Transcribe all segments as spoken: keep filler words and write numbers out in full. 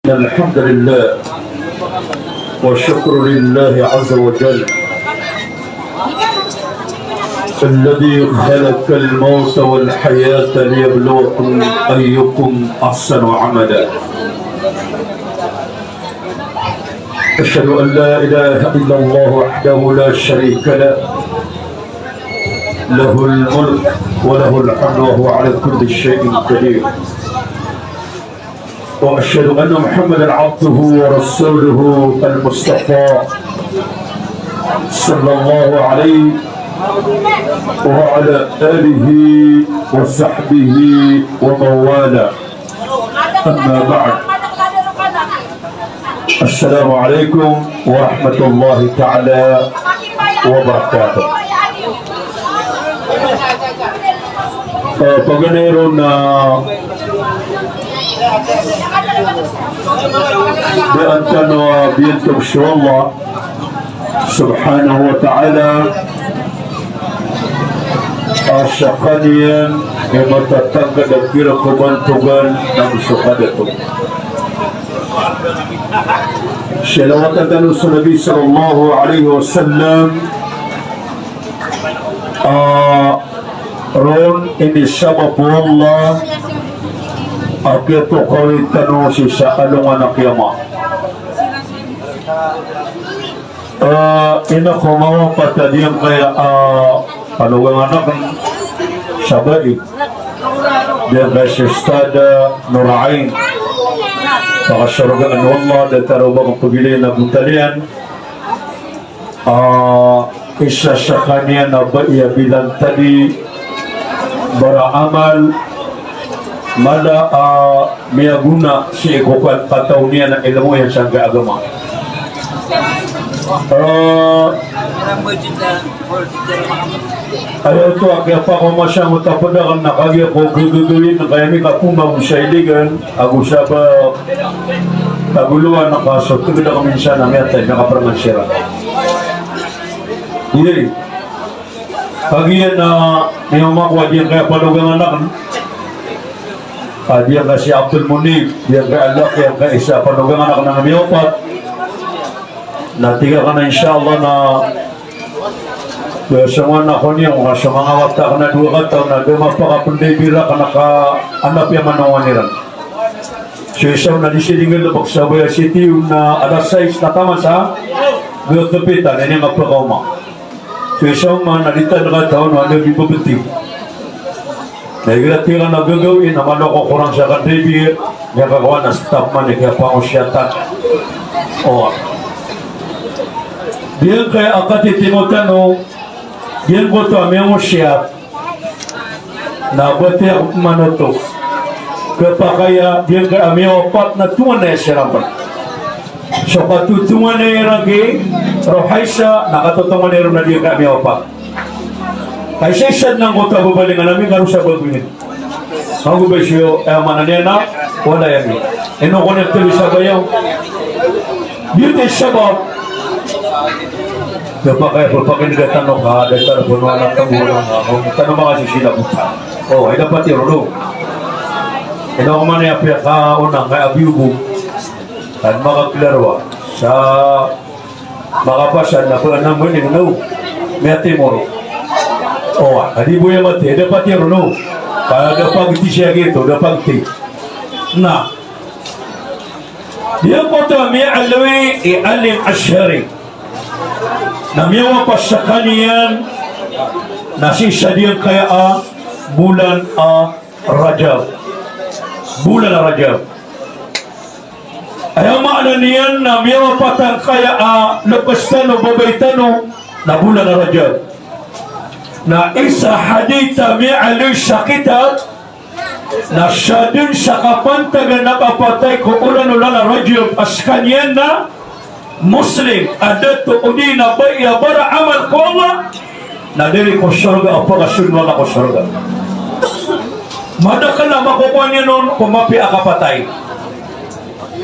الحمد لله والشكر لله عز وجل الذي خلق الموت والحياة ليبلوكم أيكم أحسن عملا. أشهد أن لا إله إلا الله وحده لا شريك له، له الملك وله الحمد وهو على كل شيء قدير. وأشهد أن محمدا عبده ورسوله المصطفى صلى الله عليه وعلى آله وصحبه ومن والاه. أما بعد. السلام عليكم ورحمة الله تعالى وبركاته. Eh, paganay ron na daan tano a biyantog so Allah subhanahu wa ta'ala, a skaniyan i matatangkad a pira ko bantogan na so kadato. Salawatan tano so Nabi sallallahu alaihi wasallam. Ah, ron inisabap o Allah a kiyatokawi tano sii sa alongan a kiyama. Ah, ino ko mawapat a giyangkaya, ah, palogang anak sa bai. Giyangkaya si Ustadh Nurain. Pakasorgaan o Allah, datar o ba ko pagilay na buntalian. Ah, isa skaniyan a bai a bilantadi, bara amal, mala a miyagona sii ko ka-, kataw niyan a ilmo iyan sangkai a agama. Ah, aya oto a kiyapakaoma sa ngoto a pd akn na kagiya ko gagagawii na kaya mi kapomba ko sa iligan, ago sa ba kagoloan ka so tgd akn minsan a miyatay, miyakaprman siran. Iyay. Kagiya na miyaoma ko a giyangkaya palogang anak akn. A giyangkaya si Abdul Munib, giyangkaya a laki, giyangkaya isa a palogang anak akn a miyawapat. Na tig akn a insha Allah na Ba so manga, ako niyo, ka so manga wata akn a dowa kataw na da mapakapndai bira akn a ka, anda piya manongan iran. So isa on na di siya dinggal a pagsabayan sii tiyo na alas sais na taman sa gagapitan, ini nga pkaoma. So isa on man na di tano kataw na anda bibabti. Na igira tig iran a gagawii na malo ko korang sa kandai bira, miyakakowa na stop man i kiyapangosiyatan. O. Giyangkaya a katitimo tano, giyangkoto a miyangosiyat, na batiya ko pman oto. Khapakay a giyangkaya a miyawapat na tonganay a siran pn. So katotonganay iran ki Rohaisa, na katotonganay ron a giyangkaya a miyawapat. Ka isa-isa dn angkoto a babalingan ami, kano sa babingan. Mago ba siyo, eh, maana niyan na, wala iyan. Ino ko niyan tlo i sabap iyan. Giyoto i sabap. Khapakay, khapakay na da tano ka, da tano bonoan a tamo, tano manga sisila bota. O, ay dapat iyan, no? Ino ko man iyan piyakaona, kaya abiyobo. An makaklaro sa makapasad na pn a mani, no? Miyatimor. O, a di bo iyan mati, da pati ron, no? Ka da pagti siya giyoto, da pagti. Na. Giyangkoto a miyaaloy i Alim Ashari. Na miyawapat skaniyan na sii sa giyangkaya a bolan a Rajab. Bolan a Rajab. Aya maana niyan na miyawapat angkaya a loks tano, babay tano, na bolan a Rajab. Na isa hadith a miyaaloy sa kitab, na sadn sa kapantagan a kapatay ko olan-olan a Rajab a skaniyan na Muslim a dato odi na bai a bara amal ko Allah, na da ri ko sorga a pakasonoan ko sorga. Madakl a makokowa niyan on ko mapiya a kapatay.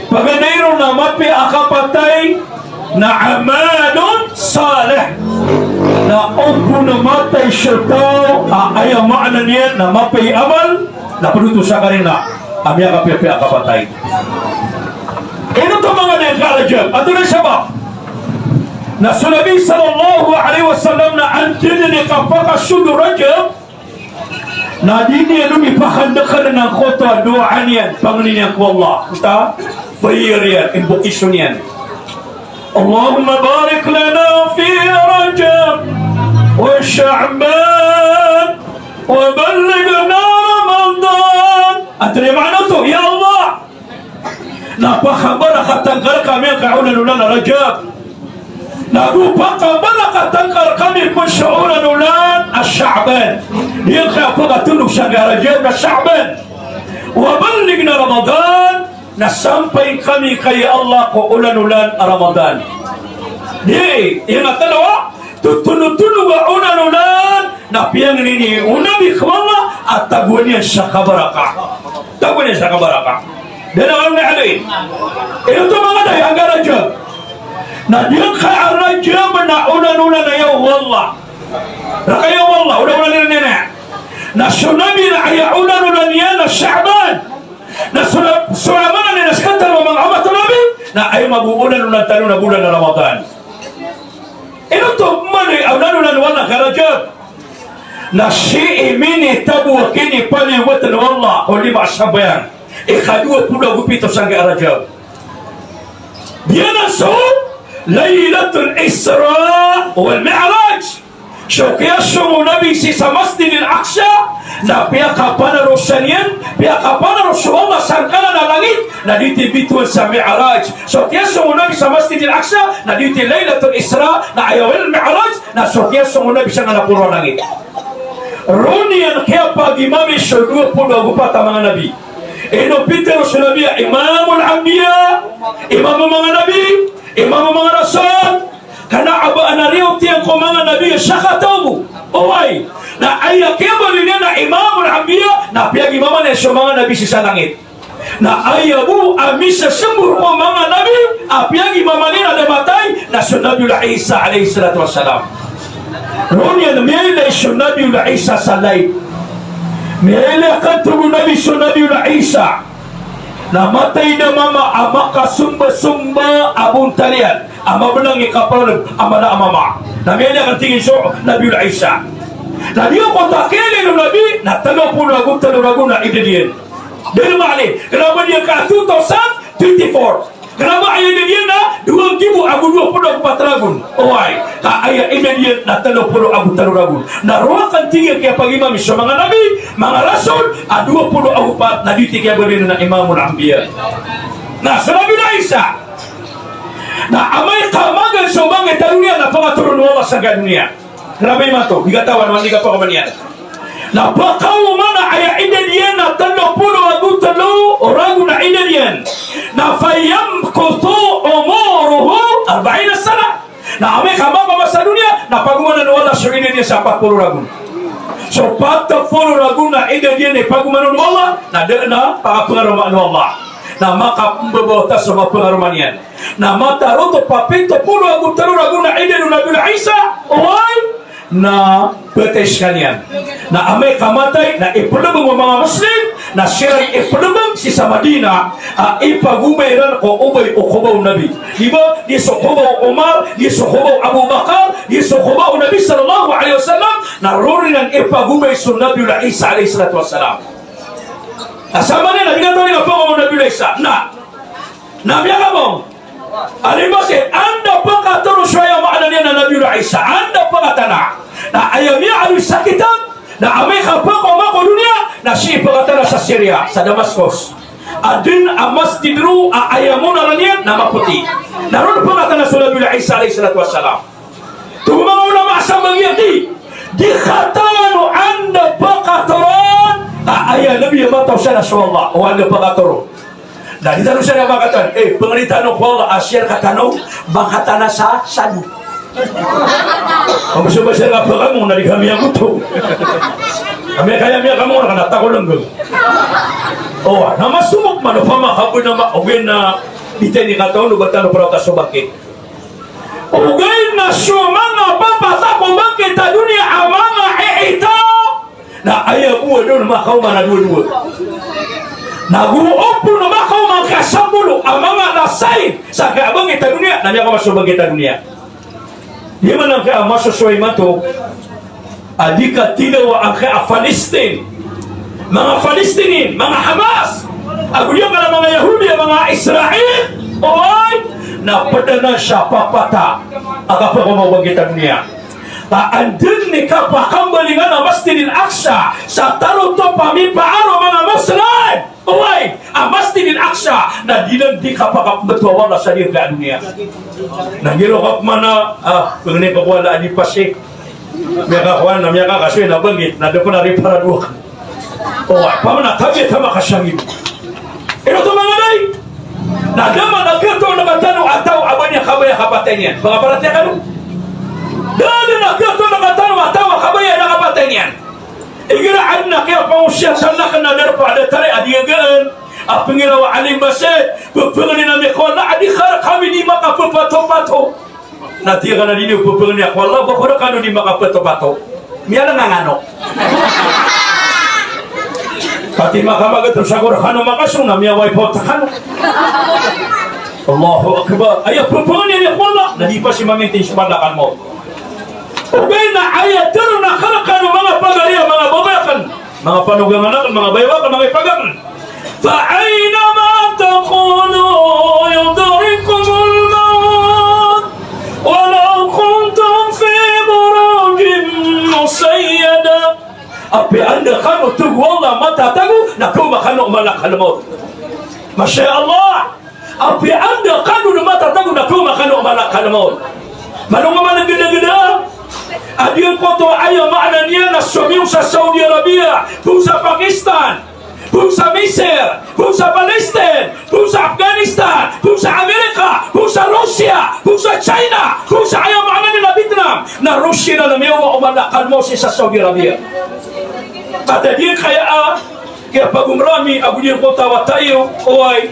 Paganay ron a mapiya a kapatay na amalun salih. Na o pn matay so taw a aya maana niyan na mapiya i amal, na pd oto sa karina a miyakapiyapiya a kapatay. Rajab, antonaa i sabap? Na so Nabi sallallahu alaihi wasallam na anda dn i kapakasod o Rajab, na di niyan on ipakandakl angkoto a doa niyan, pangnin iyan ko Allah. Kota, bayar iyan, invocation iyan. Allahumma barik lana fi Rajab wa Sha'ban wa ballighna Ramadan. Antonaa i maana oto? Ya Allah, na pakabarakatan ka rkami angkai a olan-olan a Rajab. Na go pakabarakatan ka rkami pn so olan-olan a Sha'ban. Di ngka pkatondog sangkai a Rajab na Sha'ban. Wa ballighna Ramadan, na sampain kami ka ya Allah ko olan-olan a Ramadan. Di, aya maana oto, totondotondog a olan-olan, na piyangnin o Nabi ko Allah a tagoan iyan sa kabaraka. Tagoan iyan sa kabaraka. Dn a kano na aloy. Ino oto manga dayi angkai a Rajab? Na di ngka a Rajab na olan-olan a aya o Allah. Rk aya o Allah, olan-olan iran iyan. Na so Nabi na aya olan-olan iyan na Sha'ban. Na so, so amanan iyan na sktano a manga omat o Nabi, na aya mambo olan-olan tano na bolan a Ramadan. Ino oto manga dayi a olan-olan o Allah angkai a Rajab? Na sii minitabo a kinipaliyogatn o Allah ko lima a sambayang. Ikadowa polo ago pito sangkai a Rajab. Giyanan so Laylatul Isra wal Mi'raj. So kiyasong o Nabi sii sa Masjidil Aqsa, na piyakapanarosan iyan, piyakapanaros o Allah sangkanan a langit, na di ti bitowan sa Mi'raj. So kiyasong o Nabi sa Masjidil Aqsa, na di ti Laylatul Isra, na aya wal Mi'raj, na so kiyasong o Nabi sangkanan a poro a langit. Roo niyan kiyapagimami so dowa polo ago pat a manga nabi. Ino pitharo so Nabi a Imamul Anbiya, imam o manga nabi, imam o manga rasul, kna a ba a na riyotiyan ko manga nabi a sakataw bo. Oway, na aya kiyabaloy niyan a Imamul Anbiya, na piyagimaman iyan so manga nabi sii sa langit. Na aya bo a misasmbor ko manga nabi a piyagimaman iyan a da matay, na so Nabiyullah Isa alayhis salatu wassalam. Roo niyan miyailay so Nabiyullah Isa sa live. Miyailay a kanto o Nabi so Nabiyullah Isa. Na matay a mama a makasmbasmba a bontal iyan a mablang i kapalolog a mala a mama. Na miyailay a kanto iyan so Nabiyullah Isa. Na di oto a kiyailay o Nabi, na tlo polo ago tlo ragon a idad iyan. Dn mali, kna ba niyan ka two thousand twenty-four. Kna ba aya idad iyan na dowa nggibo ago dowa polo ago pat ragon. Oway, ka aya idad iyan na tlo polo ago tlo ragon. Na roo a kanto iyan kiyapagimami so manga nabi, manga rasul, a dowa polo ago pat, na di ti kiyabaloy niyan a Imamul Anbiya. Na so Nabiyullah Isa. Na amay ka magaan so bangkit a doniya na pangatoron o Allah sangkai a doniya. Kna ba imanto, di katawan, oway, di kapakaoma niyan. Na pakaoma na aya idad iyan na tlo polo ago tlo ragon a idad iyan. Na fayamkuthu umuruhu arba'ina sana. Na amay ka mapamasa sa doniya, na pagomanan o Allah so idad iyan sa pat polo ragon. So pat polo ragon a idad iyan i pagomanan o Allah, na da dn a pakapangaromaan o Allah. Na makapmbabawata so mapangaroma niyan. Na matarotop a pito polo ago tlo ragon a idad o Nabiyullah Isa, oway, na patay skaniyan. Na amay ka matay, na iplbng o manga Muslim, na siran iplbng sii sa Madina, a ipagomay iran ko obay o koba o Nabi. Di ba, di so koba o Umar, di so koba o Abu Bakar, di so koba o Nabi sallallahu alaihi wasallam, na roo iran ipagomay so Nabiyullah Isa alayhis salatu wassalam. Na samanaya na di katawan i kapakaoma o Nabiyullah Isa. Na Na miyakabong. Alimasi, anda pkatoro so aya maana niyan na Nabiyullah Isa, anda pkatana. Na aya miyaaloy sa kitab, na amay ka pkaoma ko doniya, na sii pkatana sa Syria, sa Damascus. Adn a masjid roo a aya munaran iyan na mapoti. Na roo pkatana so Nabiyullah Isa alayhis salatu wassalam. Tig o manga ulama sa mangiyaki, di katawan o anda pkatoron a aya Nabi a mataw siyan na so Allah, o anda pkatoron. Na di tano siran pkatoron, eh, pangni tano ko Allah a siran ka tano, ba ka tana sa sadu. Pambasabasa ka pkamong na di kami agoto. Kami kaya miyakamong na kna tako langgam. O, na masomok man o pamakapoy na ma-, ogaid na di tano katawan o ba tano praw ta so bangkit. Ogaid na so manga papatay ko bangkit a doniya a manga iita. Na aya bo a da on makaoma na dowa-dowa. Na go opama na makaoma Kasapolo a manga na sign sa kiyabangkit a doniya, na miyakamaso bangkit a doniya. Di man angkaya masosowa imanto a di kathidawa angkaya a Palestine, manga Palestinian, manga Hamas, ago di angkaya manga Yahudi, manga Israel, oway, na pd anan sa papata a kapakaoma o bangkit a doniya. Ka anda dn i kapakambalingan a Masjidil Aqsa sa tarotop a mipaar o manga Muslim. Oway, a Masjidil Aqsa, na di dn di kapakapmbtowa o Allah sa di ka doniya. Na giro ka pman a, ah, pangni ko ko Allah a di pasi. Miyakakowan, na miyakakasoy na bangkit, na da pn a riparadowak. Oway, pamana tabiya tama kasangib. Ino to manga dai? Na da man a giyoto na katano a taw a ba niyan kabaya a kapatay niyan. Ba nga paratiyaya kano? Da dn a giyoto na katano a taw a kabaya a kapatay niyan. Igira adn a kiyapangosiyatan akn a darpa a datar a di gagaan a pngiraw a Alim Basit, pphangnin ami ko Allah a di ka rkami di makapphatopato. Na tig akn a di niyo pphangni ko Allah, ba ko rkano di makapphatopato. Miyalang angano. Pati makamagat sa ko rkano makasong na miyaway pawt kano. Allahu Akbar. Aya pphangnin ami ko Allah, na di pasi mamintin so malakal mawt. Ogaid na aya tharoon akn rkano manga pagari a manga babay akn, manga panogangan akn, manga bayaw akn, manga ipag akn. Fa aynama takunu yudrikkumul mawt walaw kuntum fi burujin mushayyada. Apiya anda kano, tig o Allah, matatago, na kaoma kano o malakal mawt. Masha Allah. Apiya anda kano na matatago na kaoma kano o malakal mawt. Malongoman a gdagda a giyangkoto a aya maana niyan na somiyong sa Saudi Arabia, phoon sa Pakistan, phoon sa Misir, phoon sa Palestine, phoon sa Afghanistan, phoon sa Amerika, phoon sa Russia, phoon sa China, phoon sa aya maana niyan na Vietnam, na roo siran na miyaoma o malakal mawt sii sa Saudi Arabia. Ka da diyangkaya a kiyapagomra ami ago diyangkoto a wata iyo, oway,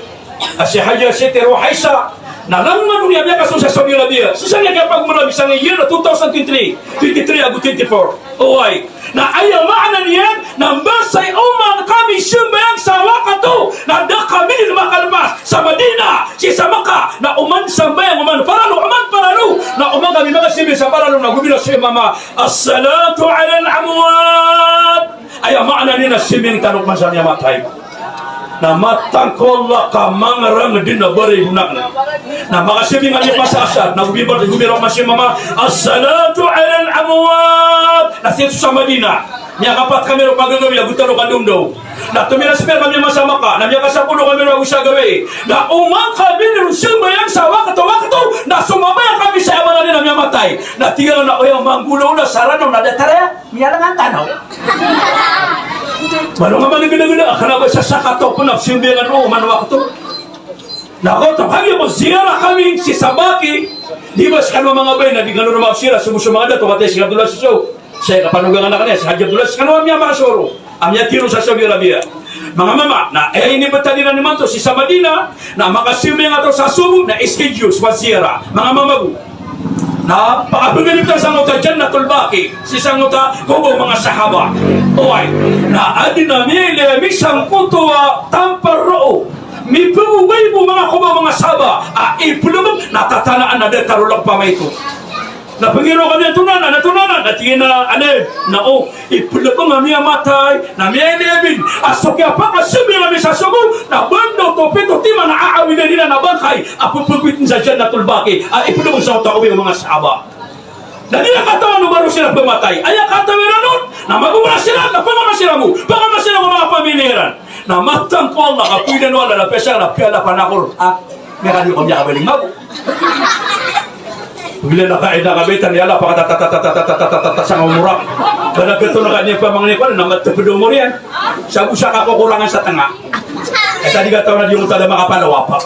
a si Hajia Siti Ruhaisa, na langon a doniya miyakasold sa Saudi Arabia. Sii sa kiyapagomra ami sangkai a year na two thousand twenty-three, twenty-three ago twenty-four. Oway. Na aya maana niyan na mbasay oman kami sambayang sa wakato, na da kami dn makalmas sa Madina, sii sa Makkah, na oman sambayang, oman paralo, oman paralo, na oman kami makasambayang sa paralo, na go bilang so imam a, "As-salatu alal amwat." Aya maana niyan na sambayang tano oman sa miyamatay. Na matangkol ka mangarang dn a baray bo nakn. Na makasambayang ami masa asar, na go bibal, go bibal oman so imam a, "As-salatu alal amwat." Na sii sa Madina, miyakapat kami ron pagagawii ago tano kandomdaw. Na tomiras pira kami masa Makkah, na miyakasapolo kami ron ago sa gawii. Na oman kami ron sambayang sa wakato-wakato, na somambayang kami sa aya maana niyan na miyamatay. Na tig iran a oya manggolawla sa Ranaw na datar aya. Miyalangan tano. Malongoman a gdagda a kna ba sa sakataw pn a pzambayangan o oman wakto. Na kagiya ko ziyara kami sii sa Baqi, di ba skano a manga bay na di kano ron mapasira, so bo so manga dato, kataya si Abdullah Siso, saya kapanogangan akn aya si Haji Abdullah, skano a miyamasoro a miyatiro sa Saudi Arabia. Manga mama, na aya inibtad iran imanto sii sa Madina, na makasambayang ato sa sobo, na schedule sa ziyara. Manga mama bo. Na pakapagalipitan sangkoto a Jannatul Baqi, sii sangkoto a koba o manga sahaba. Oway. Na adn a miyailay ami sangkoto a tampar roo. Mipagobay bo manga koba o manga sahaba a iplbng na tatanaan a datar o lagpam a ito. Na pngiraw kami antonaa, antonaa, na tig iyan a, "Alim, na o, iplbng a miyamatay, na miyailay ami a so kiyapakasambayang ami sa sobo, na ba anda oto pito timan a aawidan iran a bangkay a pphagoytn sa Jannatul Baqi a iplbng sa oto a obay o manga sahaba." Na di iran katawan o ba roo siran pmatay. Aya katawan iran on na magomra siran, na pangama siran bo, pangama siran o manga pamilya iran. Na matang ko Allah, kapoy iran o Allah, na piyasa na piyala panakor. Ah, miyakadi ko miyakabaling mabo. Pagila na ka, ina ka baitan, ya Allah, pakatatatatatatatata sa nga umor ako. Bala beto na ka niya pamangni ko, na mataped umor iyan. Sa bo sa kakokorangan sa tanga. Eh, tadi ka taw na di mo tada makapalawapak.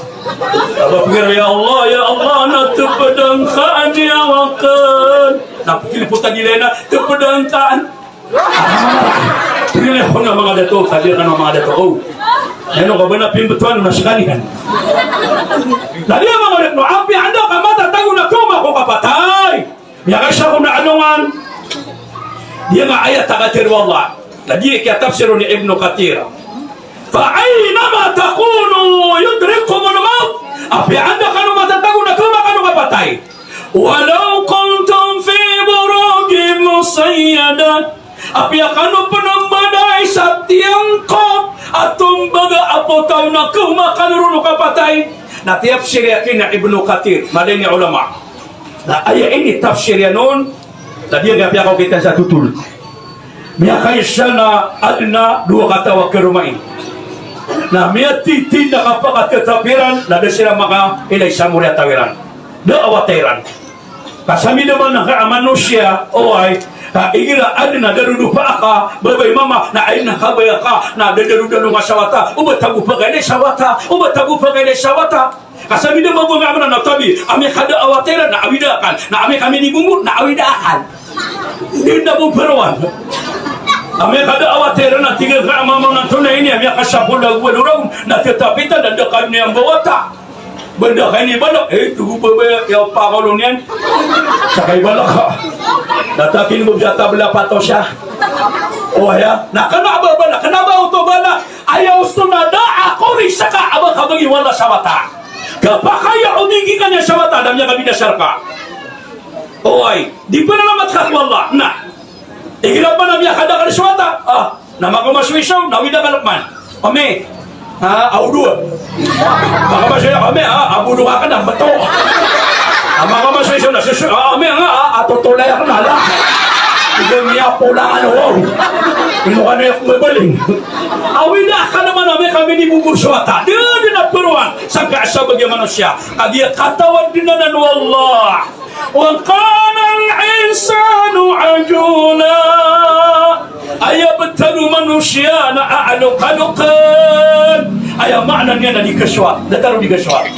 Aba, pagila, ya Allah, ya Allah, na tapedan ka ani awaken. Na pagila po tadi na, tapedan ka ani. Pagila ko na manga dato, tadi ka na manga dato. Oh. Ano ka ba na pimbetoan na sekalian? Tadi manga dato, apiya anda ka matatago na kaoma ko kapatay. Miyakaisa ko na alongan. Di nga ayat a katharo o Allah. Na di kiyatafsir o ni Ibnu Kathir. Fa aynama takunu yudrikkumul mawt. Apiya anda kano matatago na khaoma kano kapatay. Walaw kuntum fi burujin mushayyada. Apiya kano pn mbadai sa tiyangkop a tombaga a potaw na khaoma kano ron o kapatay. Na tiyafsir iyan a Ibnu Kathir, mala ini a ulama. Na aya initafsir iyan on, na di niyan piyakaokitan sa totol. Miyakaisa na adn a dowa kataw a karoma ini. Na miyatitid na kapakatatapiran, na da siran makailay sa mori a taw iran. Da a wata iran. Ka samidaman a manosiya, oway, ka igira adn a darodopa aka, babay mama, na aya na kabaya ka, na dadarodano ka sa wata, o ba tago pakailay sa wata, o ba tago pakailay sa wata. Ka samidaman a manga tabi, amay ka da a wata iran, na awida akan, na amay ka minibombo, na awida akan. Di na bo parowan. Amay ka da a wata iran, na tig ka a mama, na antonaa ini, amay ka sapolo ago walo ragon, na tatapitan, na da ka niyan ba wata. Banda kay ni balak, eh, togo ba ba, iya pakalon iyan. Sa kay balak ka. Datakin mo biya tabla pato siya. O aya, na kna ba bala, kna ba oto bala. Aya osto na da a kori saka a ba kabagi wala sa wata. Kapakay a o di ngka niyan sa wata, da miyakabinasa rka. Oway, di pn alamat ka ko Allah. Na. Igira pn a miyakadakl so wata. Ah, na makaoma so isa, na awida ka rkman. Ami. Ha, aw dowa. Makaoma so isa, ami, ha, aw dowa ka na, beto. Ah, makaoma so isa, na susu, ah, ami, ha, ah, atotolay ako na, la. Igira miyapolangan, wow. Ino ka na ako mabaling. Awida ka na man, ami, kami di bubur so wata. Di, di na peruan. Sangka sa bagi a manosiya. Kagiya katawan dn anan o Allah. Wa qala al-insanu ajula. Aya btad o manosiya na aalokalokan. Aya maana niyan na di khushu'. Datar o di khushu'.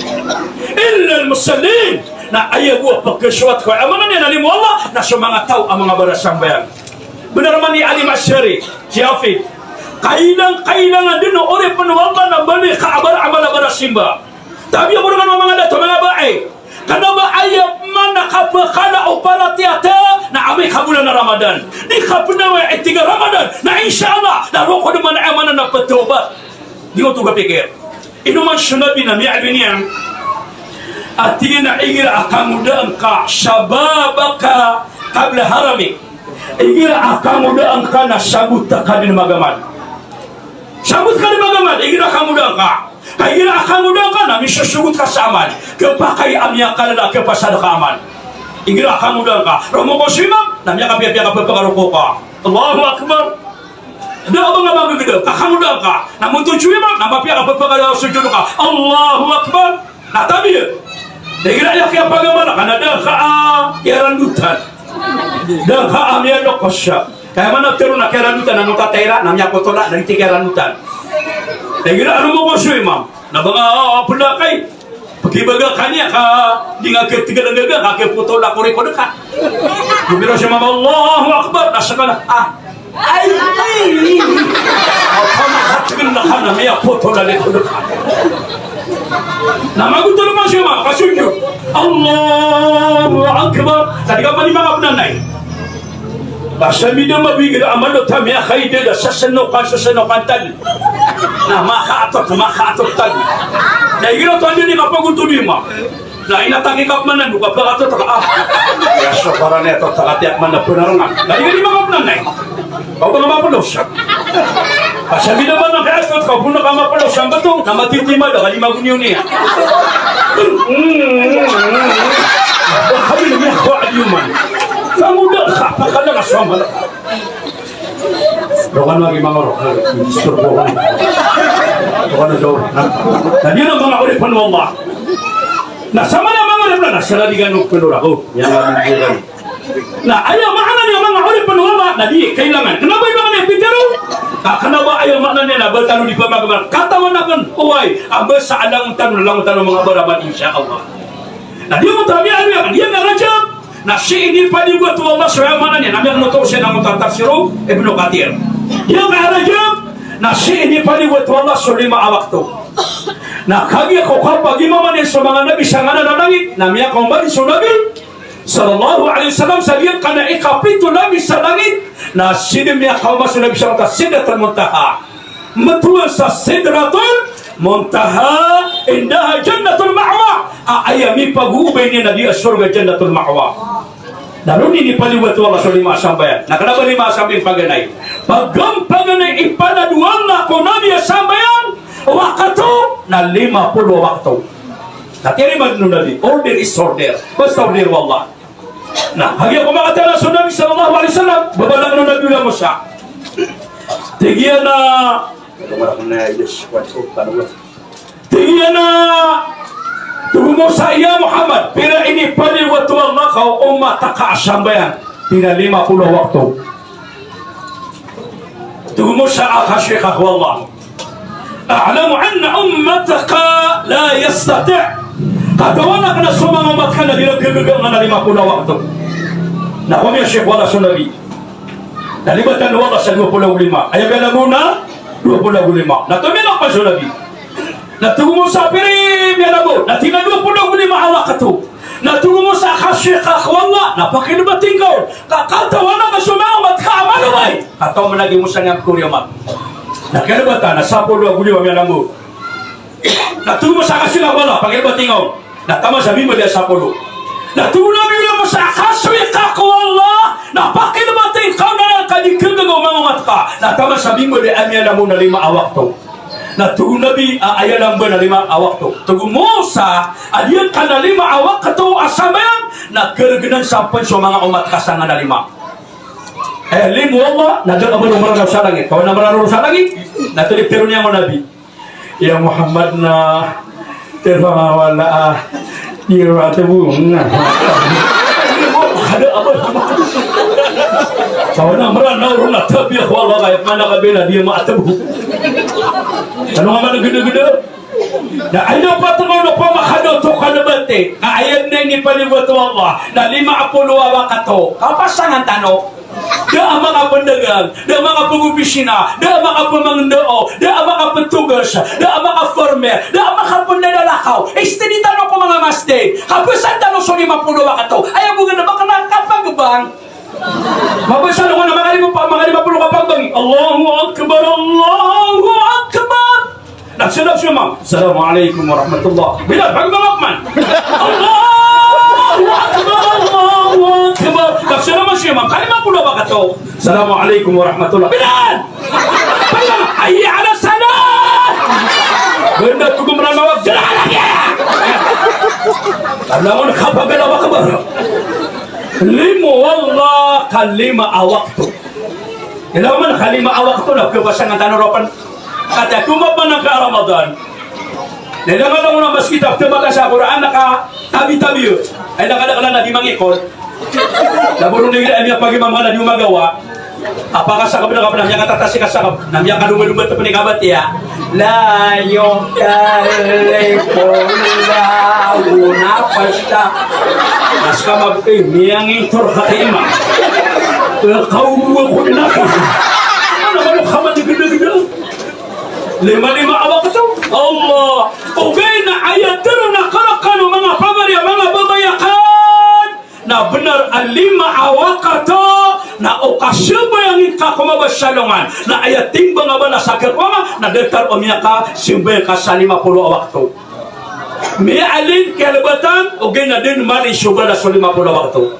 Illa al-musallin. Na aya bo a pkhushu' ko, aya maana niyan na limo Allah, na so manga taw a manga barasambayang. Bnar man i Alim Ashari, si Hafid. Kailang, kailangan dn o oripn o Allah na bali ka a bara, a mala barasimba. Tabiya ko rkano manga dato, manga bai. Kna ba aya maana kapkala o paratiyaya na amay ka bolan a Ramadan. Di ka pnawi i tig a Ramadan. Na insha Allah, na roo ko dn man aya maana na ptawbat. Di oto kapikir. Ino man so Nabi na miyaaloy niyan a tig iyan a igira a kangodaan ka shababaka qabla haramik. Igira a kangodaan ka na sagot ka dn magamal. Sagot ka dn magamal, igira a kangodaan ka. Ka igira a kangodaan ka na misosogot ka sa amal, khapakay a miyakalala, khapasad ka amal. Igira a kangodaan ka, romoko so imam, na miyakapiyapiya ka pphakarokoa ka. Allahu Akbar. Da a ba nga magagda, ka kangodaan ka, na moto so imam, na mapiya ka pphakasojod ka. Allahu Akbar. Na tabiya. Igira aya kiyapagamal ka na da ka a kiyarandotan. Da ka a miyalokosa. Kaya man a tero na kiyarandotan, na motataira, na miyapotola, na di kiyarandotan. Igira a romoko so imam. Na ba nga, ah, pnakay. Pkibaga ka niyan ka di nga khatgal a gaga, ka khapotola ko rikod ka. Gobira so imam, Allahu Akbar, na skala, ah. Ay, ay, ay. Apa na khatgal na ka na miyapotola rikod ka. Na magotol man so imam, kasojod. Allahu Akbar. Sa di ka pn di makapnanay. Ba sa mida mabigay a malo ta miyakaida da sasanokan, sasanokan tano. Na makaatot, makaatot tano. Na igira oto anda di kapagotol o imam. Na inataki ka pman ando, kapakatot ka, ah. Iya, so, para niyan, tot, takatiyak man na pnarongan. Na di ka di makapnanay. Ba nga maplos. Ba sa mida man na kaatot ka, pn ka maplos, sa beto, na matitima da, ka di magoniyo niyan. Hmm, hmm, hmm, hmm. Ba kami na miyakowa a di oman. Kamu da ka, pakala ka sa amal. Dokan lagi mangorok, disturbo ko. Dokan lagi, na, na di na manga oripn o Allah. Na samala manga oripn na, na sala di gano pnora ko. Yan lagi. Na aya maana niyan manga oripn o Allah, na di kailangan. Kna ba aya maana niyan pitharo? Ka kna ba aya maana niyan na ba tano di pamagamal. Katawan akn, oway, a ba sa a langon tano, langon tano manga baraman, insha Allah. Na di mo tano aya, aya, aya na Rajab. Na sii di padigot o Allah so aya maana niyan, na miyaknoto sii na manga tafsir o Ibnu Kathir. Aya ka Rajab, na sii di padigot o Allah so lima a wakto. Na kagiya ko kapagimaman iyan so manga nabi sa nganan a langit, na miyakaoma so Nabi sallallahu alaihi wasallam sa giyangkanan a ikapito a langit sa langit, na sii di miyakaoma so Nabi sa manga Sidratul Muntaha. Mtowan sa Sidratul Muntaha indaha Jannatul Ma'wa. A, aya mipagoobay niyan a di a sorga Jannatul Ma'wa. Na roo ini paliwat o Allah so lima a sambayang. Na kna ba lima a sambayang paganay? Paganay, paganay i panad o Allah ko Nabi a sambayang wakto na lima polo a wakto. Na tiyarima dn o Nabi, order is order. Basta order o Allah. Na kagiya ko makatalingoma so Nabi sallallahu alaihi wasallam, babaloy o Nabi o Musa. Tig iyan a, tig iyan a, tig o Musa, "Ya Muhammad, pira ini paliwat o Allah ko omat ka a sambayang?" Tig iyan a, "Lima polo a wakto." Tig o Musa a, "Khashiya ka ko Allah. A'lamu anna ummataka la yastati'." Katawan akn a so manga omat ka na di roo gagaga angkanan a lima polo a wakto. Na komiya, Sheikh, wala so Nabi. Na libatan o Allah sa dowa polo ago lima. Aya miyalambo na dowa polo ago lima. Na tomiyanap so Nabi. Na tig o Musa, "Pira i miyalambo?" Na tig iyan a, "Dowa polo ago lima a wakto." Na tig o Musa, "Khashiya ka ko Allah, na pakalbati ngka on. Ka katawan akn a so manga omat ka a malobay." Katawan a giya Musa niyan pkori a omat. Na kalbatan na sapolo ago lima a miyalambo. Na tig o Musa, "Khashiya ka ko Allah, pakalbati ngka on." Na taman sa bimbali a sapolo. Na tig o Nabi o Musa, "Khashiya ka ko Allah, na pakalbati ngka on a ka di gagaga o manga omat ka." Na taman sa bimbali a miyalambo na lima a wakto. Na tig o Nabi a aya lambo na lima a wakto. Tig o Musa a di angkanan a lima a wakto a sambayang na gargnan sa pn so manga omat ka sangkanan a lima. Eh, limo o Allah, na da a ba roo maranaw sa langit. Kawan a maranaw sa langit, na tig iyan, tero niyan ko Nabi. "Ya Muhammad, na tero a wala a di roo atbo." Kawan a maranaw roo na tabiya ko Allah, kaya mana ka bela di maatbo. Ano nga man gdagda? Na ino patongan o pamakadaw to kalbati, ka aya dn a inipaliwat o Allah na lima polo a wakto. Kapasangan tano. Da a makapndagang, da a makapgopisina, da a makapmangndao, da a makaptogas, da a makaformer, da a makapndadalakaw. Istidi tano ko manga masjid. Kapasangan tano so lima polo a wakto. Aya bo gana ba kna kapagbang. Mabasa na ko na manga lima pa, manga lima polo ka pagbang. Allahu Akbar, Allahu Akbar. Nagsalam so imam, "Assalamu alaikum warahmatullah." Bilal, pagbang ka man. Allahu Akbar, Allahu Akbar. Nagsalam so imam, kalima polo a wakto. "Assalamu alaikum warahmatullah." Bilal! Pagbang, "Hayya ala salah!" Benda tugu meranawag, jelas lagi. Alangon kapag Allahu Akbar. Limo o Allah ka lima a wakto. Ilay man ka lima a wakto na kapasangan tano roo pn. Katii ko mapanangka a Ramadan. Na ilay man a masgit a ptmaka sa Qur'an na katabi-tabi. Ay, na kadaklan a di mangikot. Na bo ron igira a miyapagimam ka na di o magawa. Apakasakap na ka pn a miyakatatas i kasakap, na miyakadongalongal pn i kabatiya. La yukallifullahu nafsan. Mas ka mag-, eh, miyangintor ka kay imam. Eh, kaubo ako na. Ano ba, ano ka man, gdagda? Lima-lima a wakto. Allah. Ogaid na aya tharoon akn rkano manga pagari a manga babay akn. Na bnar a lima a wakto na o kasambayang ingka ko mabasa a alongan, na aya timbang a balas a khakowa ngka na datar o miyakasambayang ka sa lima polo a wakto. Miyaalin, kalbatan, ogaid na da dn mali so balas o lima polo a wakto.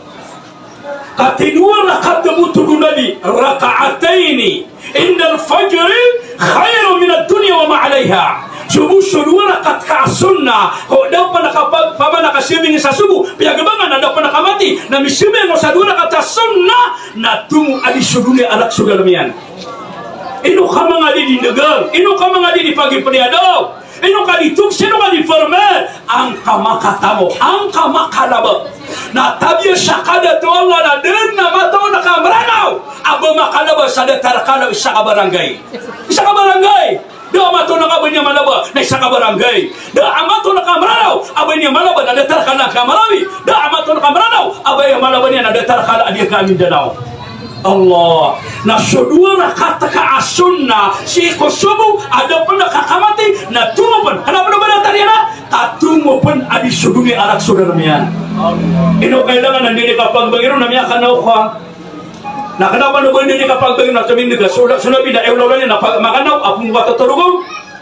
Ka tindg o rakaat bo, tig o Nabi, rak'ataini indal fajri khairun minad dunya wa ma 'alayha. So bo so dowa rakaat ka a sunnah, ko da pn a kapa-, pamana ka sambayang sa sobo, piyagabangan a da pn a kamati, na misambayang sa dowa rakaat a sunnah, na tomo a di so doniya a rk so galm iyan. Ino ka mangadi di ndagang, ino ka mangadi di pagipniyadaw, ino ka di togsi, ino ka di former, angka makatamo, angka makalaba. Na tabiya sa kadato o Allah na da dn a mataw na ka Mranaw a ba makalaba sa datar a kala o isa ka barangay. Isa ka barangay. Da a mataw na ka ba niyan malaba na isa ka barangay. Da a mataw na ka Mranaw a ba niyan malaba na datar a kala ka Marawi. Da a mataw na ka Mranaw a ba niyan malaba niyan na datar a kala a di ka Mindanao. Allah. Na so dowa rakaat ka a sunnah sii ko sobo a da pn a kakamati na tomo pn. Kna pn a ba datar iyan a, ka tomo pn a di so doniya a rk so galm iyan. Ino kailangan a di di kapagbagi ron na miyakanaw ka. Na kna pn a ba di di kapagbagi ron na tomindg ka so, so Nabi na aya olaola niyan na pag-, makanaw a pmboka totorogo.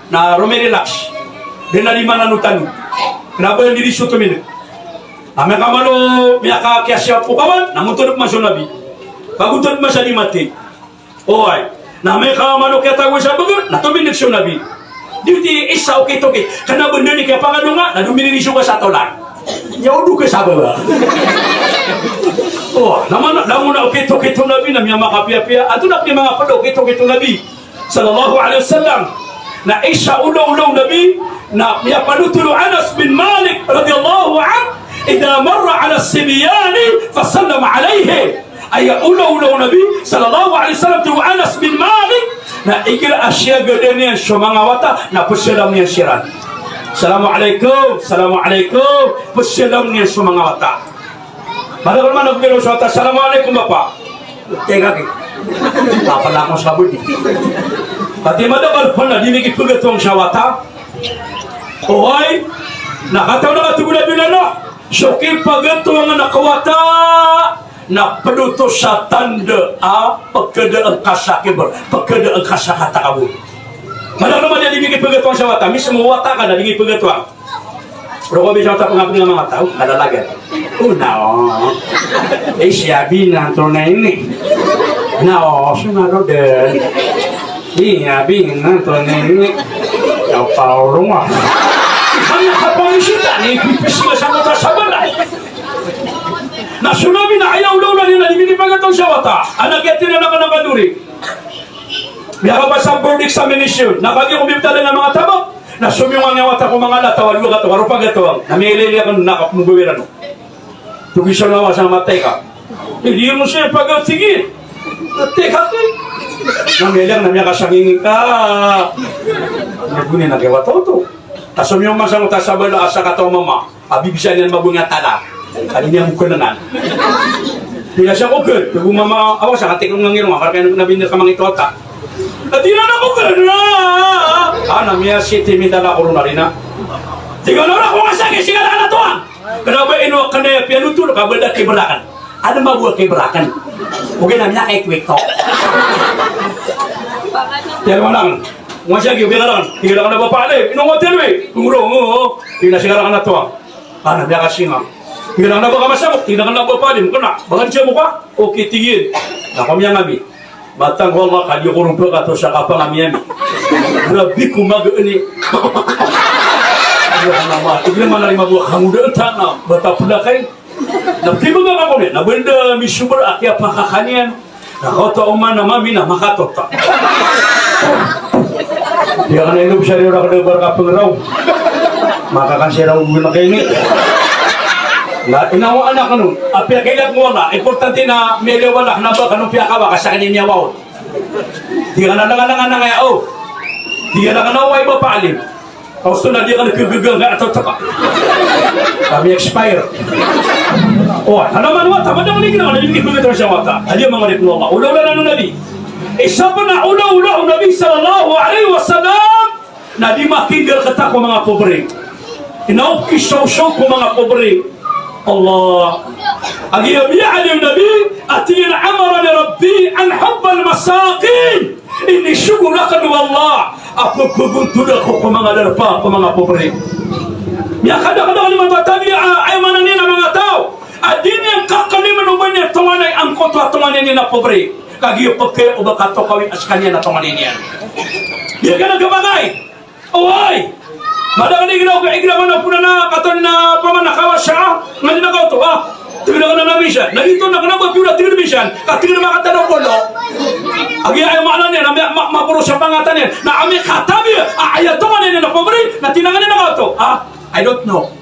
Na romirelax. Di na di mananotano. Kena ba di di so tominek. Na miyaka malo, miyakakiyasiya ko kawan, na motodop man so Nabi. Pagotodop man sa di matey. Oway. Na miyaka malo kiyatago sa beger, na tominek so Nabi. Di ti isa okit-okit. Kena ba di kiyapakadonga, na domiririso ka sa tolan. Aya odo ka sa baba. Oway. Na mana, langon a okit-okit o Nabi, na miyamakapiyapiya. Antonaa pn i manga pd a okit-okit o Nabi sallallahu alaihi wasallam. Na isa olaola o Nabi, na miyapanotol o Anas bin Malik radhiyallahu anhu, "Idha marra ala sibyani fasallam alaihi." Aya olaola o Nabi sallallahu alaihi wasallam, tig o Anas bin Malik, na igira a siyagadan iyan so manga wata, na pesalam iyan siran. "Assalamu alaikum, assalamu alaikum." Pesalam iyan so manga wata. Madakl man a pegiraw sa wata, "Assalamu alaikum, Bapa." Tega ki. Apa na ko sa bodi. Pati madakl pn a di mikipegatoang sa wata. Oway, na katawan a kategola bilala. So kipagatoang a kawata na pd oto sa tanda a pekadaan ka sa kibr, pekadaan ka sa katakabor. Madakl man a di mikipegatoang sa wata, mismo wata ka na di mikipegatoang. Roo ko bisa ta pengaping a manga taw, kada lagid. O, na o. Eh, si Abi na to na ini. Na o, so na ro den. Iya, Abi na to na ini. Ya, pa o roma. Kami kapang sita ni pipis nga sa mata sa bala. Na so Nabi na aya olaola niyan na di minipagataw sa wata. Anak yatim na nakanakadori. Miyakapasa board examination. Na kagiya ko bibtala na manga tabak. Na somiyong angkai a wata ko manga lataw a dowa kataw a ropagatoang. Na miyailay-ilay akn na kapmogawi rano. Togisan a wasa matay ka. Di mo siya pagawad, sige. Matay ka, ti. Na miyailay na miyakasangingin ka. Na guni na kaya wata oto. Ta somiyong masa mo ta sabala a sakataw a mama. A bibisa niyan mago nga tala. A di niyan mo kenengan. Pinasa ko ken, pego mama, awa sa katik nga ngirong, a marka na binir ka mangitota. A di na ko ken, na. A, na miyasiti mi tala ko ron a rina. Tig o na ko nga sa kisigalaan a toang. Kena ba ino kena iya piyanotol, ka ba da kiberaken. Ada mago a kiberaken. Ogaid na miyakaikwik to. Piyanotol. Nga sa kiberaken. Kiberaken a ba pale. Ino nga telo e. Kungro, ngo, ngo. Ino sigaraken a toang. Ana, miyakasinga. Tig iyan a kena ba ka masamok, tig iyan a kena ba palim, kena. Ba ka di samok ka? Okay, tig iyan. Na komiyangami. Matang ko Allah, ka di ko ron pekato sa kapangami-ami. Grabe ko magaan i. Tig iyan a mana rima bo a kangodaan ta na bata pelakay. Na tibaga ka ko niyan, na benda misober a kiyapakakan iyan. Na kaota oman a mami na makatota. Di aken a inob sa riyo rakn a bar ka pengeraw. Makakan si raw guna kay ini. Na inawaan aken on. Apiya kailan ko wala. Importante na miyaliyaw wala. Kena ba kano piyakawa ka sa kani miyawa on. Di aken a langalangan angkaya o. Di aken a kena oway ba paalim. Kaosto na di aken a kegegang ka ato taka. Kami expire. O, ano man wata, madakl i ginawa na di aken a kegegang sa wata. Adi a manga ripen o Allah. Olaola o Nabi. Isa pen a olaola o Nabi sallallahu alaihi wasallam na di makinderketa ko manga pobre. Inaop ki sawsaw ko manga pobre. Allah. Agi a biyaan o Nabi, a tig iyan a amarani Rabbi an hubbal masakin. Inisogo raken o Allah a pepegontod ako ko manga darpa, ko manga pobre. Miyakadakadakl imanto a tabiya, aya maana niyan a manga taw a di niyan kakalimen o ba niyan tonganay angkoto a tonganay niyan a pobre. Kagiya pekaya o ba katokawi a sekaniyan a tonganay niyan. Di aken a kebagay. Oway! Madakl i ginawa ko, igira ko na pona na katon na pamana kawasa, nga di na kaoto, a. Tig iyan a kena na misan. Na di to na kena ba piyola tig iyan misan. Ka tig iyan a makatana o polo. Agi aya maana niyan, na ma-, ma-, maporo sa pangatan iyan. Na ami katabi, a, aya tonganay niyan a pobre, na tinangan iyan a kaoto. A, I don't know.